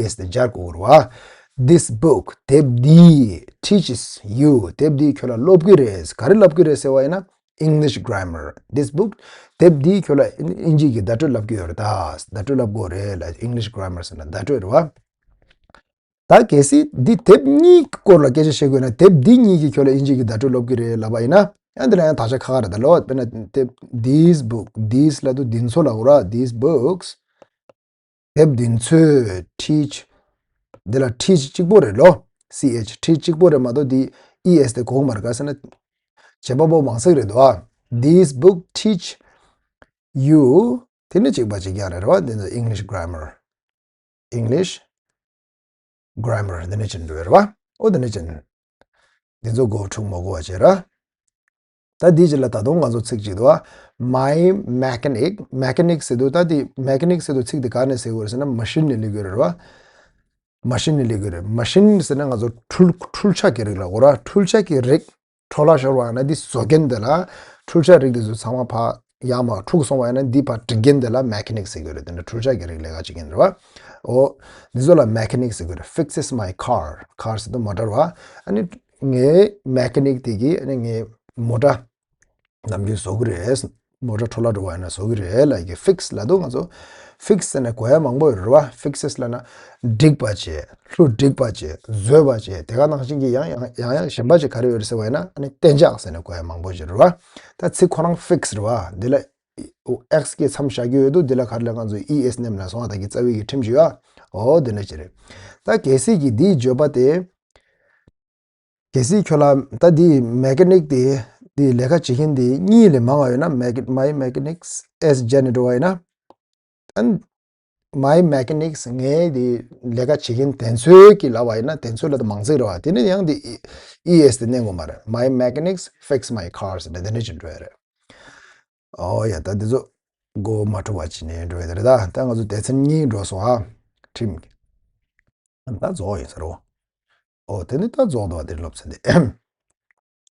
es དེ་སྦྱར་དགོས་རེད་བ། This book དེབ་འདིས། Teaches you དེབ་འདིས་ཁྱོད་ལ་སློབ་ཀྱི་རེད། ག་རེ་སློབ་ཀྱི་རེད་ཟེར་བ་ཡིན་ན། English grammar. This book དེབ་འདིས་ཁྱོད་ལ་དབྱིན་ཇི་གི་བརྡ་སྤྲོད་སློབ་ཀྱི་ཡོད་རེད་ད། བརྡ་སྤྲོད་སློབ་དགོས་རེད་ལ། English grammar ཟེར་ན་བརྡ་སྤྲོད་རེད་བ། ད་གལ་སྲིད་འདི་དེབ་གཉིས་སྐོར་ལ་སྐད་ཆ་བཤད་དགོས་ན། དེབ་འདི་གཉིས་ཀྱིས་ཁྱོད་ལ་དབྱིན་ཇི་གི་བརྡ་སྤྲོད་སློབ་ཀྱི་རེད་ལབ་པ་ཡིན་ན། ཡང་འདི་ལ་ཡང་དག་ཆ་ཁག་ཁག་རེད་ད་ལོ། དཔེར་ན་དེབ། These book these ལབ་དུས་འདི་ཚོ་ལབ་དགོས་ར། These books དེབ་འདི་ཚོས། Teach འདི་ལ་teach གཅིག་པོ་རེད་ལོ། ch teach གཅིག་པོ་རེད་མ་གཏོགས་འདི་es དེ་གོ་གི་མ་རེད། ག་ཟེར་ན་བྱེད་པ་པོ་མང་ཚིག་རེད་འདུག་ཨ། This book teach you དེ་ནི་གཅིག་པ་གཅིག་རྐྱང་རེད་རེད་བ། འདི་ཚོ་English grammar English grammar འདི་ནི་ཅན་འགྲོ་རེད་བ། ཨོ་འདི་ནི་ཅན། འདི་ཚོ་མགོ་འཁྲུག་མ་དགོས་པ་བྱེད་ར། ད་འདི་ཅི་ལ་ད་དུང་ང་ཚོ་ཚིག་ཅིག་འདུག་བ། My mechanic mechanic ཟེར་དུས་ད་འདི་mechanic ཟེར་དུས་ཚིག་འདི་ག་ནས་ཟེར་དགོས་རེད་ཟེར་ན་machine ནས་སླེབས་ཀྱི་རེད་བ། machine ནས་སླེབས་ཀྱི་རེད། machine ཟེར་ན་ང་ཚོ་འཕྲུལ་འཕྲུལ་ཆས་ཀྱི་རིགས་ལ་གོ་ར། འཕྲུལ་ཆས་ཀྱི་རིགས་འཕྲོ་བརླག་ཤོར་བ་ཡིན་ན་འདི་བཟོ་མཁན་དེ་ལ་འཕྲུལ་ཆས་རིགས་དེ་ཚོ་ཚང་མ་ཕར་ཡར་མར་འཁྲུག་སོང་བ་ཡིན་ན་འདི་ཕར་སྒྲིག་མཁན་དེ་ལ་mechanic ཟེར་གྱི་རེད། དེ་ནི་འཕྲུལ་ཆས་ཀྱི་རིགས་ལས་ཀ་བྱེད་མཁན་རེད་བ། ཨོ། འདི་ཚོ་ལ་mechanic ཟེར་གྱི་རེད། fixes my car car ཟེར་དུས་མོ་ཊར་བ། ཨ་ནི་ངའི་mechanic དེ་གིས་ཨ་ནི་ངའི་མོ་ཊ་ནམ་རྒྱུན་བཟོ་གི་རེད། མོ་ཊ་འཕྲོ་བརླག་འགྲོ་བ་ཡིན་ན་བཟོ་གི་རེད་ལབ་ཀྱི། fix ལབ་དུས་ང་ཚོ་fix ཟེར་ནས་གོ་ཡ་མང་པོ་ཡོད་རེད་བ། fixes ལབ་ན་འགྲིག་པ་བྱེད། ལྷུ་འགྲིག་པ་བྱེད། བཟོས་པ་བྱེད། དེ་ག་ནང་བཞིན་གྱི་ཡང་ཡང་ཡང་ཡང་གཞན་པ་ཅིག་ག་རེ་ཡོད་རེད་ཟེར་བ་ཡིན་ན་ཨ་ནི་གཏན་འཇགས་ཟེར་ནས་གོ་ཡ་མང་པོ་ཞིག་རེད་བ། ད་ཚིག་ཁོ་རང་fix རེད་བ། འདི་ལ་x གི་མཚམས་བཞག་རྒྱུ་ཡོད་དུས་འདི་ལ་ག་རེ་ལབ། ང་ཚོ་es མནན་ལ་སོང་བ་ད་གི་རྩ་བའི་གི་ཁྲིམས་ཞུ་ཡ། ཨོ་འདི་འདྲ་ཅིག་རེད། ད་གལ་སྲིད་ཀྱི་འདིའི་བརྗོད་པ་དེ། གལ་སྲིད་ཁྱོད་ལ་ད་འདི་mechanic དེ་འདི་ལས་ཀ་བྱེད་མཁན་དེ་གཉིས་ལས་མང་བ་ཡོད་ན། mechanic my mechanics s ཇ་ནས་འགྲོ་བ་ཡིན་ན། and my mechanics ངའི་འདི་ལས་ཀ་བྱེད་མཁན་དེ་ཚོའི་གི་ལབ་པ་ཡིན་ན་དེ་ཚོའི་ལ་ད་མང་ཚིག་རེད་བ། དེ་ནི་ཡང་འདི་es དེ་མནན་དགོས་མ་རེད། my mechanics fix my cars ནས་དེ་འདྲ་ཅིག་འགྲོ་ཡ་རེད། ཨོ་ཡ། ད་འདི་ཚོ་མགོ་མ་འཁྲུག་པ་བྱས་ནས་འགྲོ་ཡ་དེ་རེད། ད་ད་ང་ཚོ་སྡེ་ཚན་གཉིས་འགྲོ་སོང་ཨ། ཁྲིམས་ཀྱི་ད་རྫོགས་ཡིན་ཟེར་རོ། ཨོ་དེ་ནི་ད་རྫོགས་འདུག་བ། དེ་རིང་སློབ་ཚན་འདི།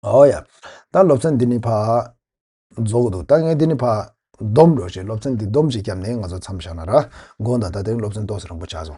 ཨོ་ཡ། ད་སློབ་ཚན་འདི་ནི་ཕ་རྫོགས་འདུག་ད་ངས་འདི་ནི་ཕ་སྡོམ་འགྲོ་ཞེས་སློབ་ཚན་འདི་སྡོམ་ཅིག་བརྒྱབ་ནས་ང་ཚོ་མཚམས་བཞག་ན་ར། དགོངས་དག་ད་དེ་རིང་སློབ་ཚན་ཏོག་ཙམ་རིང་པོ་ཆགས་སོང་།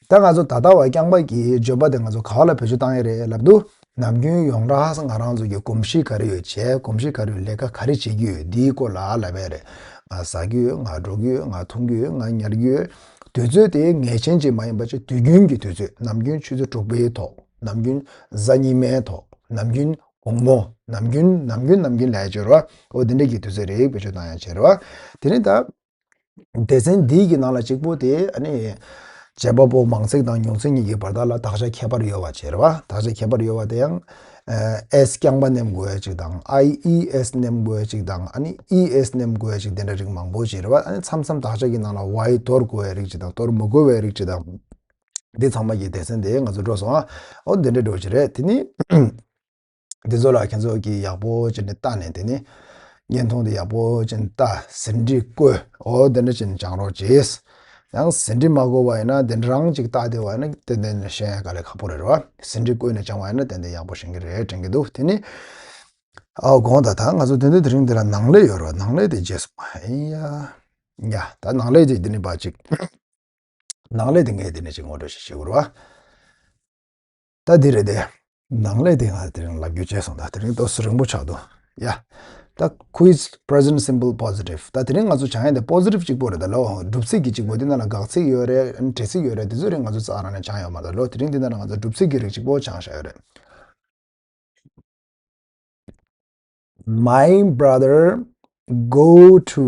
ད་ང་ཚོ་ད་ལྟ་བ་རྐྱང་པ་གི་བརྗོད་པ་དེ་ང་ཚོ་ག་བ་ལ་བེད་སྤྱོད་བཏང་ཡས་རེད་ལབ་དུས། ནམ་རྒྱུན་ཡོངས་གྲགས་ང་རང་ཚོ་གི་གོམས་གཤིས་ག་རེ་ཡོད་བྱས། གོམས་གཤིས་ག་རེ་ཡོད། ལས་ཀ་ག་རེ་བྱེད་ཀྱི་ཡོད། འདིའི་སྐོར་ལ་ལབ་པ་རེད། ང་ཟ་གི་ཡོད། ང་འགྲོ་གི་ཡོད། ང་འཐུང་གི་ཡོད། ང་ཉལ་གི་ཡོད། དུས་ཚོད་དེ་ངེས་ཅན་ཅིག་མ་ཡིན་པ་ཅིག་དུས་རྒྱུན་གྱི་དུས་ཚོད། ནམ་རྒྱུན་ཆུ་ཚོད་དྲུག་པའི་ཐོག་ནམ་རྒྱུན་གཟའ་ཉི་མའི་ཐོག་ནམ་རྒྱུན་དགོང་མོ། ནམ་རྒྱུན་ནམ་རྒྱུན་ནམ་རྒྱུན་ལབ་ཡ་ཅིག་ཡོད་རེད་བ། འོ་དེ་འདྲ་གི་དུས་ཚོད་རིགས་བེད་སྤྱོད་བཏང་ཡ་ཅིག་རེད་བ། དེ་ནི་ད། སྡེ་ཚན་འདིའི་གི་ནང་ལ་གཅིག་པོ་དེ་ཨ་ནི། བྱེད་པ་པོ་མང་ཚིག་དང་ཉུང་ཚིག་གཉིས་ཀྱི་བར་དག་ལ་དག་ཆ་ཁྱད་པར་ཡོད་པ་ཅིག་རེད་བ། དག་ཆ་ཁྱད་པར་ཡོད་པ་དེ་ཡང་། ཨ་s རྐྱང་པ་མནན་དགོས་ཡ་ཅིག་དང་། ies མནན་དགོས་ཡ་ཅིག་དང་། ཨ་ནི་es མནན་དགོས་ཡ་ཅིག་དེ་འདྲ་རིགས་མང་པོ་ཅིག་རེད་བ། ཨ་ནི་མཚམས་མཚམས་དག་ཆ་གི་ནང་ལ་y དོར་དགོས་ཡ་རིགས་ཅིག་དང་དོར་མི་དགོས་པའི་རིགས་ཅིག་དང་། འདི་ཚང་མ་གི་སྡེ་ཚན་དེ་ང་ཚོ་འགྲོ་སོང་ཨ། ཨོ་འདི་འདྲ་འགྲོ་ཅིག་རེད། དེ་ནི། འདི་ཚོ་ལ་ཁྱེད་ཚོ་གིས་ཡག་པོ་བྱས་ནས་ལྟ་ནས། དེ་ནི་བརྙན་ཐུང་འདི་ཡག་པོ་བྱས་ནས་ལྟ། ཟིན་བྲིས་བཀོད། འོ་དེ་འདྲ་བྱས་ནས་སྦྱང་རོགས་གྱིས། ཡང་ཟིན་བྲིས་མ་བཀོད་པ་ཡིན་ན། དེ་འདྲ་རང་ཅིག་ལྟ་བསྡད་པ་ཡིན་ན་ཏན་ཏན་ཤེས་ཡ་དཀའ་ལས་ཁག་པོ་རེད་རེད་བ། ཟིན་བྲིས་བཀོད་ནས་སྦྱངས་པ་ཡིན་ན་ཏན་ཏན་ཡག་པོ་ཤེས་ཀྱི་རེད་དྲན་གྱི་འདུག་དེ་ནི། ཨའོ་དགོངས་དག་ད་ང་ཚོ་དེ་འདྲ་དེ་རིང་འདི་ལ་ནང་ལས་ཡོད་རེད་བ། ནང་ལས་དེ་རྗེས་སུ་མ་ཡིན་ཡ། ཡ་ད་ནང་ལས་དེ་འདི་ནི་པ་ཅིག་ནང་ལས་དེ་ངས་དེ་ནས་ཅིག་ངོ་སྤྲོད་ཞིག་བྱེད་དགོས་རེད་བ། ད་འདི་རེད་དེ། ནང་ལས་དེ་ང་དེ་རིང་ལབ་རྒྱུ་བརྗེད་སོང་། ད་དེ་རིང་ཏོག་ཙམ་རིང་པོ་ཆགས་འདུག་ཡ། ད་quiz present simple positive ད་དེ་རིང་ང་ཚོ་སྦྱང་ཡ་དེ་positive གཅིག་པོ་རེད། ད་ལོ་སྒྲུབ་ཚིག་གི་གཅིག་པོ་དེ་ནང་ལ་དགག་ཚིག་ཡོད་རེད། འབྲེལ་ཚིག་ཡོད་རེད། དེ་ཚོ་རིང་ང་ཚོ་རྩ་རང་ནས་སྦྱང་ཡོད་མ་རེད། ད་ལོ་དེ་རིང་འདི་ནང་ལ་ང་ཚོ་སྒྲུབ་ཚིག་གི་རིགས་གཅིག་པོ་སྦྱང་བཞག་ཡོད་རེད། My brother go to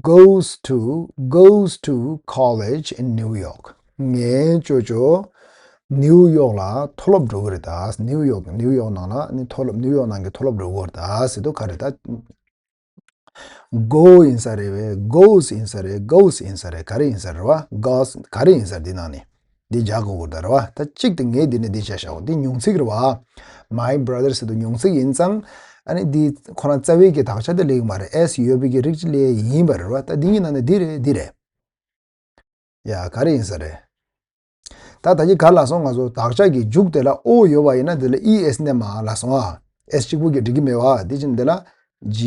goes to goes to college in New York. ངའི་ཅོ་ཅོ་ནིའུ་ཡོག་ལ་མཐོ་སློབ་འགྲོ་གི་རེད་ད། ནིའུ་ཡོག་ནིའུ་ཡོག་ནང་ལ་ནི་མཐོ་སློབ། ནིའུ་ཡོག་ནང་གི་མཐོ་སློབ་འགྲོ་གི་རེད་ད་ཟེར་དུས་ག་རེ་ད། Go ཡིན་ས་རེད་བས། Goes ཡིན་ས་རེད། Goes ཡིན་ས་རེད། ག་རེ་ཡིན་ས་རེད་བ། Goes ག་རེ་ཡིན་ས་རེད། འདི་ནང་ནས་འདི་རྒྱག་དགོས་དགོས་ད་རེད་བ། ད་གཅིག་དེ་ངས་འདི་ནས་འདི་བྱས་བཞག་འདི་ཉུང་ཚིག་རེད་བ། My brother ཟེར་དུས་ཉུང་ཚིག་ཡིན་ཙང་། ཨ་ནི་འདི་ཁོ་རང་རྩ་བའི་གི་དག་ཆ་དེ་ལས་ཀྱི་མ་རེད། S ཡོད་པའི་གི་རིགས་ཅིག་ལས་ཡིན་པ་རེད་བ། ད་འདི་གཉིས་ནང་ནས་འདི་རེད། འདི་རེད། ཡ་ག་རེ་ཡིན་ས་རེད། ད་ད་གི་ག་ལ་སོང་། ང་ཚོ་དག་ཆ་གི་མཇུག་དེ་ལ་O ཡོད་པ་ཡིན་ན་དེ་ལ་E S མནན་མ་ལ་སོང་ཨ། S གཅིག་པོ་གི་འགྲིག་གི་མེད་བ། དེ་ཕྱིན་དེ་ལ་G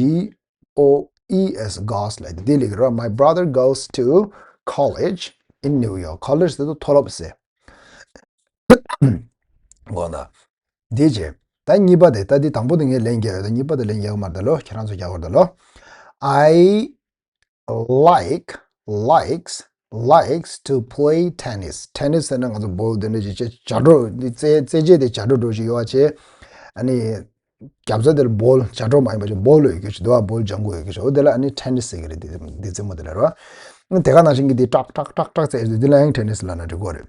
O E S goes ལ་དེ་ལེགས་ར། My brother goes to college in New York. College ཟེར་དུས་མཐོ་སློབ་ཟེར། འོ་ན། དེ་རྗེས་ད་གཉིས་པ་དེ། ད་དེ་དང་པོ་དེ་ངས་ལན་རྒྱག་ཡོད། ད་གཉིས་པ་དེ་ལན་རྒྱག་གི་མ་རེད་ད་ལོ། ཁྱེད་རང་ཚོ་རྒྱག་དགོས་རེད་ད་ལོ། I like likes likes to play tennis. Tennis ཟེར་ན་ང་ཚོ་བོལ་དེ་འདྲ་ཅིག་བྱས་བྱ་སྒྲོ་འདི་རྩེད་རྩེད་ཆས་དེ་བྱ་སྒྲོ་འདྲ་ཅིག་ཡོད་པ་བྱས། ཨ་ནི་རྒྱབ་རྩ་དེ་ལ་བོལ། བྱ་སྒྲོ་མ་ཡིན་པ་ཅིག་བོལ་ཡོད་ཀྱི་ཅིག་འདུག་བ། བོལ་ལྗང་གུ་ཡོད་ཀྱི་ཅིག་འོ་དེ་ལ་ཨ་ནི་ཊེ་ནི་སི་ཟེར་གྱི་རེད། འདི་འདི་རྩེད་མོ་དེ་ལ་རེད་བ། དེ་ག་ནང་བཞིན་གྱི་འདི་ཀྲག་ཀྲག་ཀྲག་ཀྲག་རྩེད་ཡོད་དུས་འདི་ལ་ཡང་ཊེ་ནི་སི་ལབ་ན་འགྲིག་གི་རེད།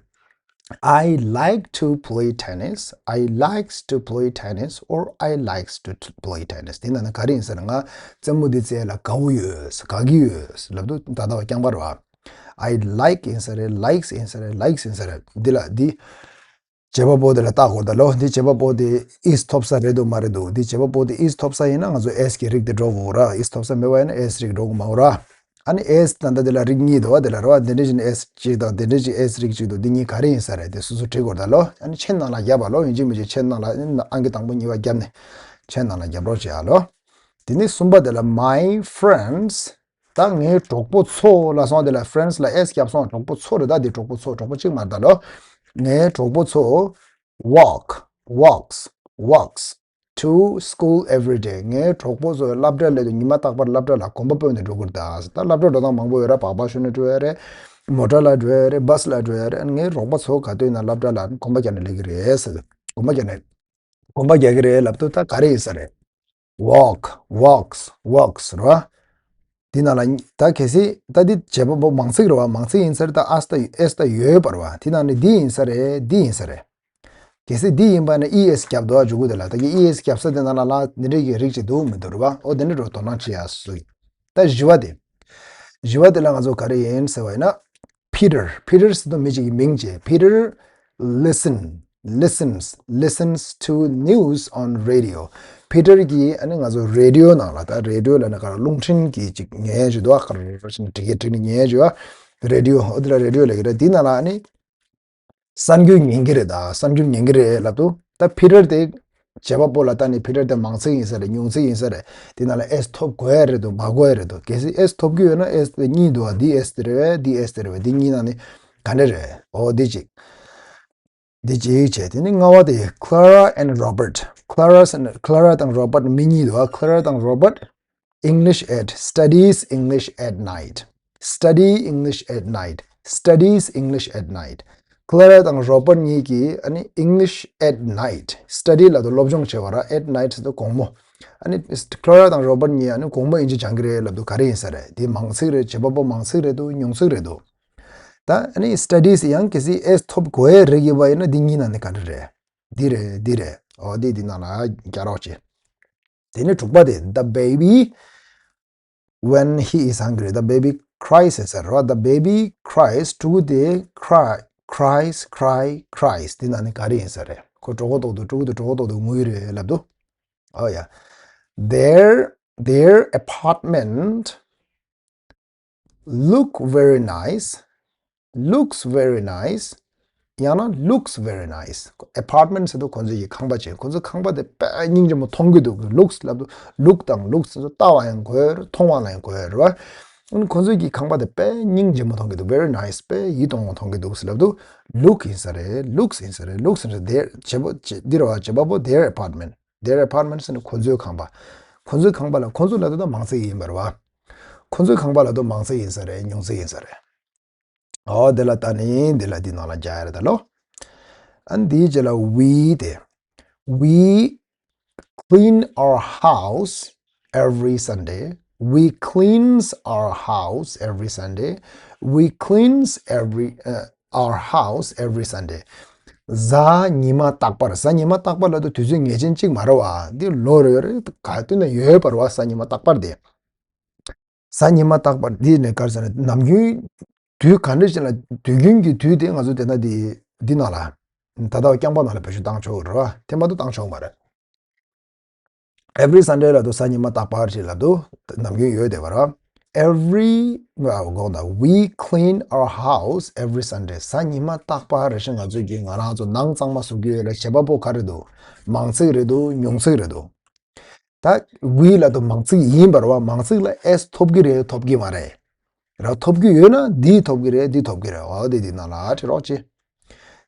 I like to play tennis. I likes to play tennis or I likes to t- play tennis. དེ་ནང་ན་ག་རེ་ཡིན་ཟེར་ན་ང་རྩེད་མོ་འདི་རྩེ་ལ་དགའ་བོ་ཡོད། དགའ་གི་ཡོད་ལབ་དུས་ད་ལྟ་བ་རྐྱང་པ་རེད་བ། I like ཡིན་ས་རེད། likes ཡིན་ས་རེད། likes ཡིན་ས་རེད། འདི་ལ་འདི་བྱེད་པ་པོ་དེ་ལ་བལྟ་དགོས་ད་ལོ། འདི་བྱེད་པ་པོ་དེ་is ཐོབ་ས་རེད་འདུག་མ་རེད་འདུག་འདི་བྱེད་པ་པོ་དེ་is ཐོབ་ས་ཡིན་ན་ང་ཚོ་S གི་རིགས་དེ་འགྲོ་དགོས་ར། is ཐོབ་ས་མེད་པ་ཡིན་ན་S རིགས་འགྲོ་དགོས་མ་རེད་ར། ཨ་ནི་S ད་ལྟ་དེ་ལ་རིགས་གཉིས་འདུག་བ། དེ་ལ་རེད་བ། དེ་འདྲ་ཞིག་ནི་S གཅིག་དང་དེ་འདྲ་ཞིག་S རིགས་གཅིག་འདུག་འདི་གཉིས་ག་རེ་ཡིན་ས་རེད། དེ་སོ་སོ་བྲིས་དགོས་ད་ལོ། ཨ་ནི་མཆན་ནང་ལ་བརྒྱབ་པ་ལོ། ཡིན་གཅིག་མིན་གཅིག་མཆན་ནང་ལ་ཨང་ཀི་དང་པོ་གཉིས་པ་བརྒྱབ་ནས་མཆན་ནང་ལ་བརྒྱབ་རོགས་བྱེད་ཨ་ལོ། དེ་ནི་གསུམ་པ་དེ་ལ་my friends ད་ངའི་གྲོགས་པོ་ཚོ་ལ་སོང་། དེ་ལ་friends ལ་S བརྒྱབ་སོང་། གྲོགས་པོ་ཚོ་རེད། ད་དེ་གྲོགས་པོ་ཚོ། གྲོགས་པོ་གཅིག་མ་རེད་ད་ལོ། ངའི་གྲོགས་པོ་ཚོ་walk walks walks to school every day. ངའི་གྲོགས་པོ་ཚོ་སློབ་གྲྭ་སླེབས་དུས་ཉི་མ་རྟག་པར་སློབ་གྲྭ་ལ་གོམ་པ་སྤོས་ནས་འགྲོ་གི་རེད་ད། ད་སློབ་གྲྭ་འགྲོ་སྟངས་མང་པོ་ཡོད་ར། སྦག་སྦག་ཞོན་ནས་འགྲོ་ཡ་རེད། མོ་ཊ་ལ་འགྲོ་ཡ་རེད། བྷ་སི་ལ་འགྲོ་ཡ་རེད། ངའི་གྲོགས་པོ་ཚོ་ག་དུས་ཡིན་ན་སློབ་གྲྭ་ལ་གོམ་པ་རྒྱག་ནས་སླེབས་ཀྱི་རེད་ཟེར། གོམ་པ་རྒྱག་ནས་གོམ་པ་རྒྱག་གི་རེད་ལབ་དུས་ད་ག་རེ་ཡིན་ས་རེད། walk walks walks རེད་བ། འདི་ནང་ལ་ད་གལ་སྲིད་ད་འདི་བྱེད་པ་པོ་མང་ཚིག་རེད་བ། མང་ཚིག་ཡིན་ས་རེད། ད་S ད་S ད་ཡོད་པ་རེད་བ། འདི་ནང་ནས་འདི་ཡིན་ས་རེད། འདི་ཡིན་ས་རེད། གལ་སྲིད་འདི་ཡིན་པ་ན་E S རྒྱབ་འདུག་བ། འཇུག་གུ་དེ་ལ་ད་གི་E S རྒྱབ་ས་དེ་ནང་ལ་ལ་འདི་འདྲའི་གི་རིགས་ཅིག་འདུག་མི་འདུག་རེད་བ། ཨོ་དེ་འདྲ་འགྲོ་དོ་སྣང་བྱེད་ཡ་སུ་ཡིན། ད་བཞི་བ་དེ། བཞི་བ་དེ་ལ་ང་ཚོ་ག་རེ་ཡིན་ཟེར་བ་ཡིན་ན། Peter Peter ཟེར་དུས་མི་གཅིག་གི་མིང་བྱས། Peter listen listens listens to news on radio. Peter གིས་ཨ་ནི་ང་ཚོ་རེ་ཌི་ཡོ་ནང་ལ། ད་རེ་ཌི་ཡོ་ལ་ནི་ག་རེ་རླུང་འཕྲིན་གྱི་ཅིག་ཉན་བཞིན་འདུག་ཨ། ག་རེ་རེ་ཞིག་འབྲི་གི་འབྲི་ནི་ཉན་བཞིན་ཨ། རེ་ཌི་ཡོ་ཨོ་དེ་ལ་རེ་ཌི་ཡོ་ལབ་ཀྱི་རེད། དེའི་ནང་ལ་ཨ་ནི་གསར་འགྱུར་ཉན་གྱི་རེད། ད་གསར་འགྱུར་ཉན་གྱི་རེད་ལབ་དུས་ད་Peter དེ་བྱེད་པ་པོ་ལ་ལྟ་ནས་Peter དེ་མང་ཚིག་ཡིན་ས་རེད། ཉུང་ཚིག་ཡིན་ས་རེད། དེ་ནང་ལ་S ཐོབ་དགོས་ཡ་རེད་འདུག་མ་དགོས་ཡ་རེད་འདུག་གལ་སྲིད་S ཐོབ་ཀྱི་ཡོད་ན་S དེ་གཉིས་འདུག་ཨ། འདི་S དེ་རེད་པས། འདི་S དེ་རེད་པས། འདི་གཉིས་ནང་ནས་ག་འདྲ་རེད། ཨོ་འདི་གཅིག་འདི་གཅིག་བྱས། དེ་ནི་ལྔ་བ་དེ་Clara and Robert. Clara and Clara དང་Robert མི་གཉིས་འདུག་ཨ། Clara དང་Robert English at studies English at night. Study English at night. Studies English at night. Clara དང་Robert གཉིས་ཀྱིས་ཨ་ནི་English at night. Study ལབ་དུས་སློབ་སྦྱོང་བྱེད་པ་ར། at night ཟེར་དུས་དགོང་མོ། ཨ་ནི་Clara དང་Robert གཉིས་ཨ་ནི་དགོང་མོ་དབྱིན་ཇི་སྦྱང་གི་རེད་ལབ་དུས་ག་རེ་ཡིན་ས་རེད། དེ་མང་ཚིག་རེད། བྱེད་པ་པོ་མང་ཚིག་རེད་འདུག་ཉུང་ཚིག་རེད་འདུག་ད་ཨ་ནི་studies ཡང་གལ་སྲིད་S ཐོབ་དགོས་ཡ་རིགས་ཡིན་པ་ཡིན་ན་འདི་གཉིས་ནང་ནས་ག་འདྲ་རེད། འདི་རེད། འདི་རེད། ཨོ་འདི་འདི་ནང་ལ་རྒྱག་རོགས་བྱེད། དེ་ནས་དྲུག་པ་དེ། The baby when he is hungry. The baby cries ཟེར་རོ། The baby cries. ཕྲུ་གུ་དེ་cry cries cry cries. དེ་ནང་ནས་ག་རེ་ཡིན་ས་རེད། ཁོ་གྲོད་ཁོག་ལྟོགས་འདུག་ཕྲུ་གུ་དེ་གྲོད་ཁོག་ལྟོགས་འདུག་ངུ་ཡི་རེད་ལབ་འདུག་ཨོ་ཡ། Their their apartment look very nice. Looks very nice. ཡང་ན་looks very nice. Apartment ཟེར་དུས་ཁོང་ཚོའི་ཁང་པ་བྱས། ཁོང་ཚོའི་ཁང་པ་དེ་དཔེ་སྙིང་རྗེ་མོ་མཐོང་གི་འདུག looks ལབ་དུས་look དང་looks ཟེར་དུས་ལྟ་བ་ཡང་གོ་ཡ་རེད། མཐོང་བ་ལ་ཡང་གོ་ཡ་རེད་བ། ཨ་ནི་ཁོང་ཚོའི་ཁང་པ་དེ་དཔེ་སྙིང་རྗེ་མོ་མཐོང་གི་འདུག very nice. དཔེ་ཡིད་དུ་འོང་བ་མཐོང་གི་འདུག་ཟེར་ལབ་དུས་look ཡིན་ས་རེད། looks ཡིན་ས་རེད། looks ཡིན་ས་རེད། དེ་བྱེད་པོ་བྱེད་འདི་རེད་བ། བྱེད་པ་པོ་their apartment. Their apartment ཟེར་ནས་ཁོ་ཚོའི་ཁང་པ། ཁོ་ཚོའི་ཁང་པ་ལ་ཁོ་ཚོ་ལབ་དུས་ད་མང་ཚིག་ཡིན་པ་རེད་བ། ཁོ་ཚོའི་ཁང་པ་ལབ་དུས་མང་ཚིག་ཡིན་ས་རེད། ཉུང་ཚིག་ཡིན་ས་རེད། ཨོ་དེ་ལ་ལྟ་ནི་འདི་ལ་འདི་ནང་ལ་རྒྱག་ཡ་རེད་ད་ལོ། ཨ་འདིའི་རྗེས་ལ་we དེ། We clean our house every Sunday. We cleans our house every Sunday. We cleans every uh, our house every Sunday. གཟའ་ཉི་མ་རྟག་པར། གཟའ་ཉི་མ་རྟག་པར་ལབ་དུས་དུས་ཚོད་ངེས་ཅན་གཅིག་མ་རེད་བ། འདི་ལོ་རེ་རེ་ག་དུས་ན་ཡོད་པ་རེད་བ། གཟའ་ཉི་མ་རྟག་པར་དེ། གཟའ་ཉི་མ་རྟག་པར་འདི་ནས་ག་རེ་ཟེར་ན་ནམ་རྒྱུན་དུས་ག་འདྲ་ཞིག་ལ་དུས་རྒྱུན་གྱི་དུས་དེ་ང་ཚོ་དེ་ན་དེ་འདི་ནང་ལ་ད་ལྟ་བ་རྐྱང་པ་ནང་ལ་བེད་སྤྱོད་བཏང་ཆོག་རེད་བ། དེ་མ་གཏོགས་བཏང་ཆོག་མ་རེད། Every Sunday ལབ་དུས་གཟའ་ཉི་མ་རྟག་པར་ཞིག་ལབ་དུས་ནམ་རྒྱུན་ཡོད་བསྡད་པ་རེད་བ། Every well དགོངས་དག We clean our house every Sunday. གཟའ་ཉི་མ་རྟག་པར་རེ་ཞིག་ང་ཚོས་ཀྱིས་ང་རང་ཚོ་ནང་གཙང་མ་བཟོ་གི་ཡོད་ལ། བྱེད་པ་པོ་ག་རེ་འདུག་མང་ཚིག་རེད་འདུག་ཉུང་ཚིག་རེད་འདུག་ད་we ལབ་དུས་མང་ཚིག་ཡིན་པ་རེད་བ། མང་ཚིག་ལ་S ཐོབ་ཀྱི་རེད། ཐོབ་ཀྱི་མ་རེད། ར་ཐོབ་ཀྱི་ཡོད་ན་འདི་ཐོབ་ཀྱི་རེད། འདི་ཐོབ་ཀྱི་རེད། འོ་དེ་འདི་ནང་ལ་བྲིས་རོགས་གྱིས།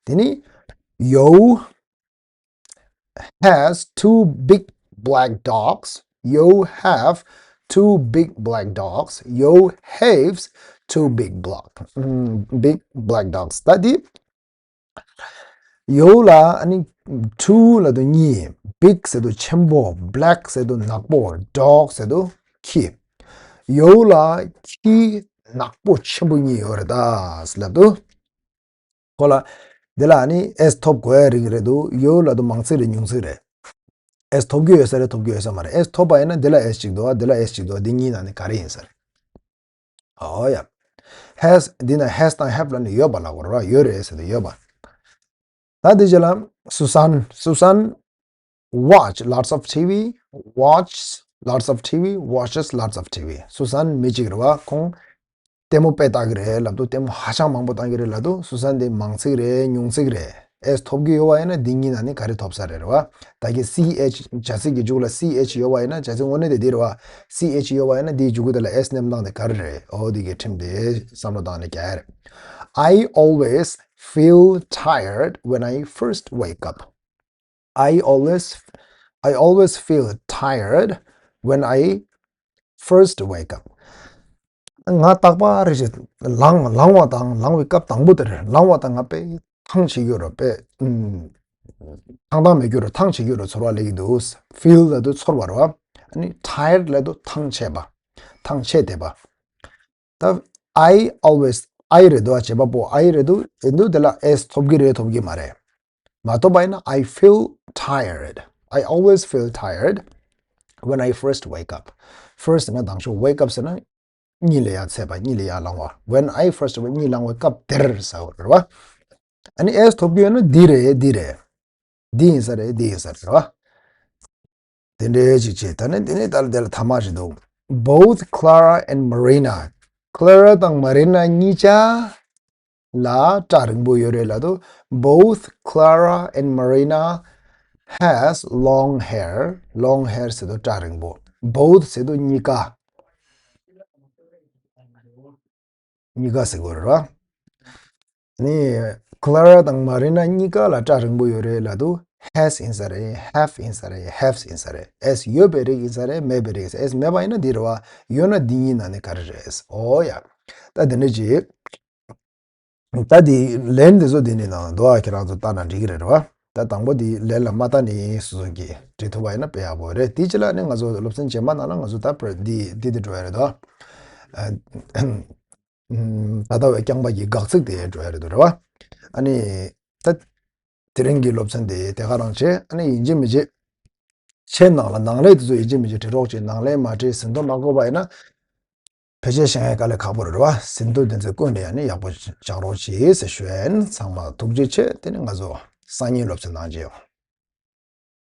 དེ་ནི་Yo has two big black dogs. Yo have two big black dogs. Yo haves two big black, mm, big black dogs. ད་འདི་Yo ལ་ཨ་ནི་two ལབ་དུས་གཉིས། Big ཟེར་དུས་ཆེན་པོ། Black ཟེར་དུས་ནག་པོ། Dog ཟེར་དུས་ཁྱི། Yo ལ་ཁྱི་ནག་པོ་ཆེན་པོ་གཉིས་ཡོད་རེད་ད་ལབ་དུས། ཁོ་ལ་ འདི་ལ་ཨ་ནི་S ཐོབ་དགོས་ཡ་རིགས་རེད་འདུག་ཡོད་ལབ་དུས་མང་ཚིག་རེད་ཉུང་ཚིག་རེད། S ཐོབ་ཀྱི་ཡོད་ས་རེད་ཐོབ་ཀྱི་ཡོད་ས་མ་རེད། S ཐོབ་པ་ཡིན་ན་འདི་ལ་S གཅིག་འདུག་ཨ། འདི་ལ་S གཅིག་འདུག་ཨ། འདི་གཉིས་ནང་ནས་ག་རེ་ཡིན་ས་རེད། ཨོ་ཡ། Has འདི་ན་has དང་have ལ་ནི་ཡོད་པ་ལ་གོ་ར་ཡོད་རེད་ཟེར་དུས་ཡོད་པ། ད་འདི་རྗེས་ལ་Susan Susan watch lots of T V, watch lots of T V, watches lots of T V. Susan མི་གཅིག་རེད་བ། ཁོང་ལྟད་མོ་དཔེ་ལྟ་གི་རེད་ལབ་དུས་ལྟད་མོ་ཧ་ཅང་མང་པོ་ལྟ་གི་རེད་ལབ་དུས་Susan དེ་མང་ཚིག་རེད་ཉུང་ཚིག་རེད། S ཐོབ་ཀྱི་ཡོད་པ་ཡིན་ན་འདི་གཉིས་ནང་ནས་ག་རེ་ཐོབ་ས་རེད་རེད་བ། ད་གི་C H བྱ་ཚིག་གི་མཇུག་ལ་C H ཡོད་པ་ཡིན་ན་བྱ་ཚིག་དངོས་གནས་དེ་འདི་རེད་བ། C H ཡོད་པ་ཡིན་ན་འདིའི་མཇུག་གུ་དེ་ལ་S མནན་སྟངས་དེ་ག་རེ་རེད། ཨོ་འདི་གི་ཁྲིམས་དེ་བསམ་བློ་བཏང་ནས་རྒྱག་ཡ་རེད། I always feel tired when I first wake up. I always I always feel tired when I first wake up. ང་རྟག་པར་རེ་ཞིག་ལངས་ལངས་པ་དང་ལངས་པའི་སྐབས་དང་པོ་དེར་ལངས་པ་དང་ང་དཔེ་ཐང་ཆད་ཡོད་རེད་པས། ཐང་ཐང་མེད་རྒྱུ་རེད། ཐང་ཆད་ཡོད་རེད། ཚོར་བ་སླེབས་ཀྱི་འདུག feel ལབ་དུས་ཚོར་བ་རེད་བ། ཨ་ནི་tired ལབ་དུས་ཐང་ཆད་པ། ཐང་ཆད་བསྡད་པ། ད་I always I རེད་འདུག་བྱེད་པ་པོ་I རེད་འདུག་ཡིན་དུས་དེ་ལ་S ཐོབ་ཀྱི་རེད་ཐོབ་ཀྱི་མ་རེད། མ་ཐོབ་པ་ཡིན་ན་I feel tired. I always feel tired when I first wake up. First ན་དང་ཤོག wake up ཟེར་ན་གཉིད་ལས་ཡར་ཚད་པ། གཉིད་ལས་ཡར་ལངས་པ། When I first wake གཉིད་ལངས་པའི་སྐབས་དེར་ཟེར་བ་རེད་བ། ཨ་ནི་S ཐོབ་ཀྱི་ཡོད་ན་འདི་རེད་འདི་རེད། འདི་ཡིན་ས་རེད་འདི་ཡིན་ས་རེད་བ། དེ་འདྲའི་ཅིག་བྱས། ད་ནི་དེ་ནས་ད་ལ་དེ་ལ་ཐ་མ་ཞིག་འདུག Both Clara and Marina. Clara དང་Marina གཉིས་ཆ་ལ་སྐྲ་རིང་པོ་ཡོད་རེད་ལབ་དུས་Both Clara and Marina has long hair. Long hair ཟེར་དུས་སྐྲ་རིང་པོ། Both ཟེར་དུས་གཉིས་ཀ་གཉིས་ཀ་ཟེར་དགོས་རེད་བ། ནི་Clara དང་Marina གཉིས་ཀ་ལ་སྐྲ་རིང་པོ་ཡོད་རེད་ལབ་དུས་has ཡིན་ས་རེད། Have ཡིན་ས་རེད། Haves ཡིན་ས་རེད། S ཡོད་པའི་རིགས་ཡིན་ས་རེད། མེད་པའི་རིགས་ཡིན་ས་རེད། S མེད་པ་ཡིན་ན་འདི་རེད་བ། ཡོད་ན་འདི་གཉིས་ནང་ནས་ག་རེ་རེད། ཨོ་ཡ། ད་འདི་འདྲ་ཅིག་ད་འདི་ལན་འདི་ཚོ་འདི་ནས་ནང་འདུག་ཨ། ཁྱེད་རང་ཚོ་ལྟ་ན་འགྲིག་གི་རེད་བ། ད་དང་པོ་འདི་ལན་ལ་མ་ལྟ་ནས་སོ་སོ་གིས་འབྲི་ཐུབ་པ་ཡིན་ན་དཔེ་ཡག་པོ་རེད། དེ་ཅི་ལ་ནི་ང་ཚོ་སློབ་ཚན་རྗེས་མ་ནང་ལ་ང་ཚོ་ད་པར་འདི་འདི་འདི་འགྲོ་ཡ་རེད་དོ། ད་ལྟ་བའི་རྐྱང་པ་གི་དགག་ཚིག་དེ་འགྲོ་ཡ་རེད་དོ་རེད་བ། ཨ་ནི་ད་དེ་རིང་གི་སློབ་ཚན་དེ་དེ་ག་རང་བྱས། ཨ་ནི་ཡིན་གཅིག་མིན་གཅིག་ཁྱེད་ནང་ལ་ནང་ལས་དེ་ཚོ་ཡིན་གཅིག་མིན་གཅིག་བྲིས་རོགས་བྱེད། ནང་ལས་མ་བྲིས་ཟིན་ཐོ་མ་བཀོད་པ་ཡིན་ན། ཕལ་ཆེར་བཞེངས་ཡས་དཀའ་ལས་ཁག་པོ་རེད་བ། ཟིན་ཐོ་དེ་ཚོ་བཀོད་ནས་ཡང་ནི་ཡག་པོ་བཞག་རོགས་གྱིས་ཟེར་ཞུ་ཡིན། ཚང་མ་ཐུགས་རྗེ་ཆེ། དེ་ནི་ང་ཚོ་སང་ཉིན་སློབ་ཚན་གནང་རྗེས་ཡོང་།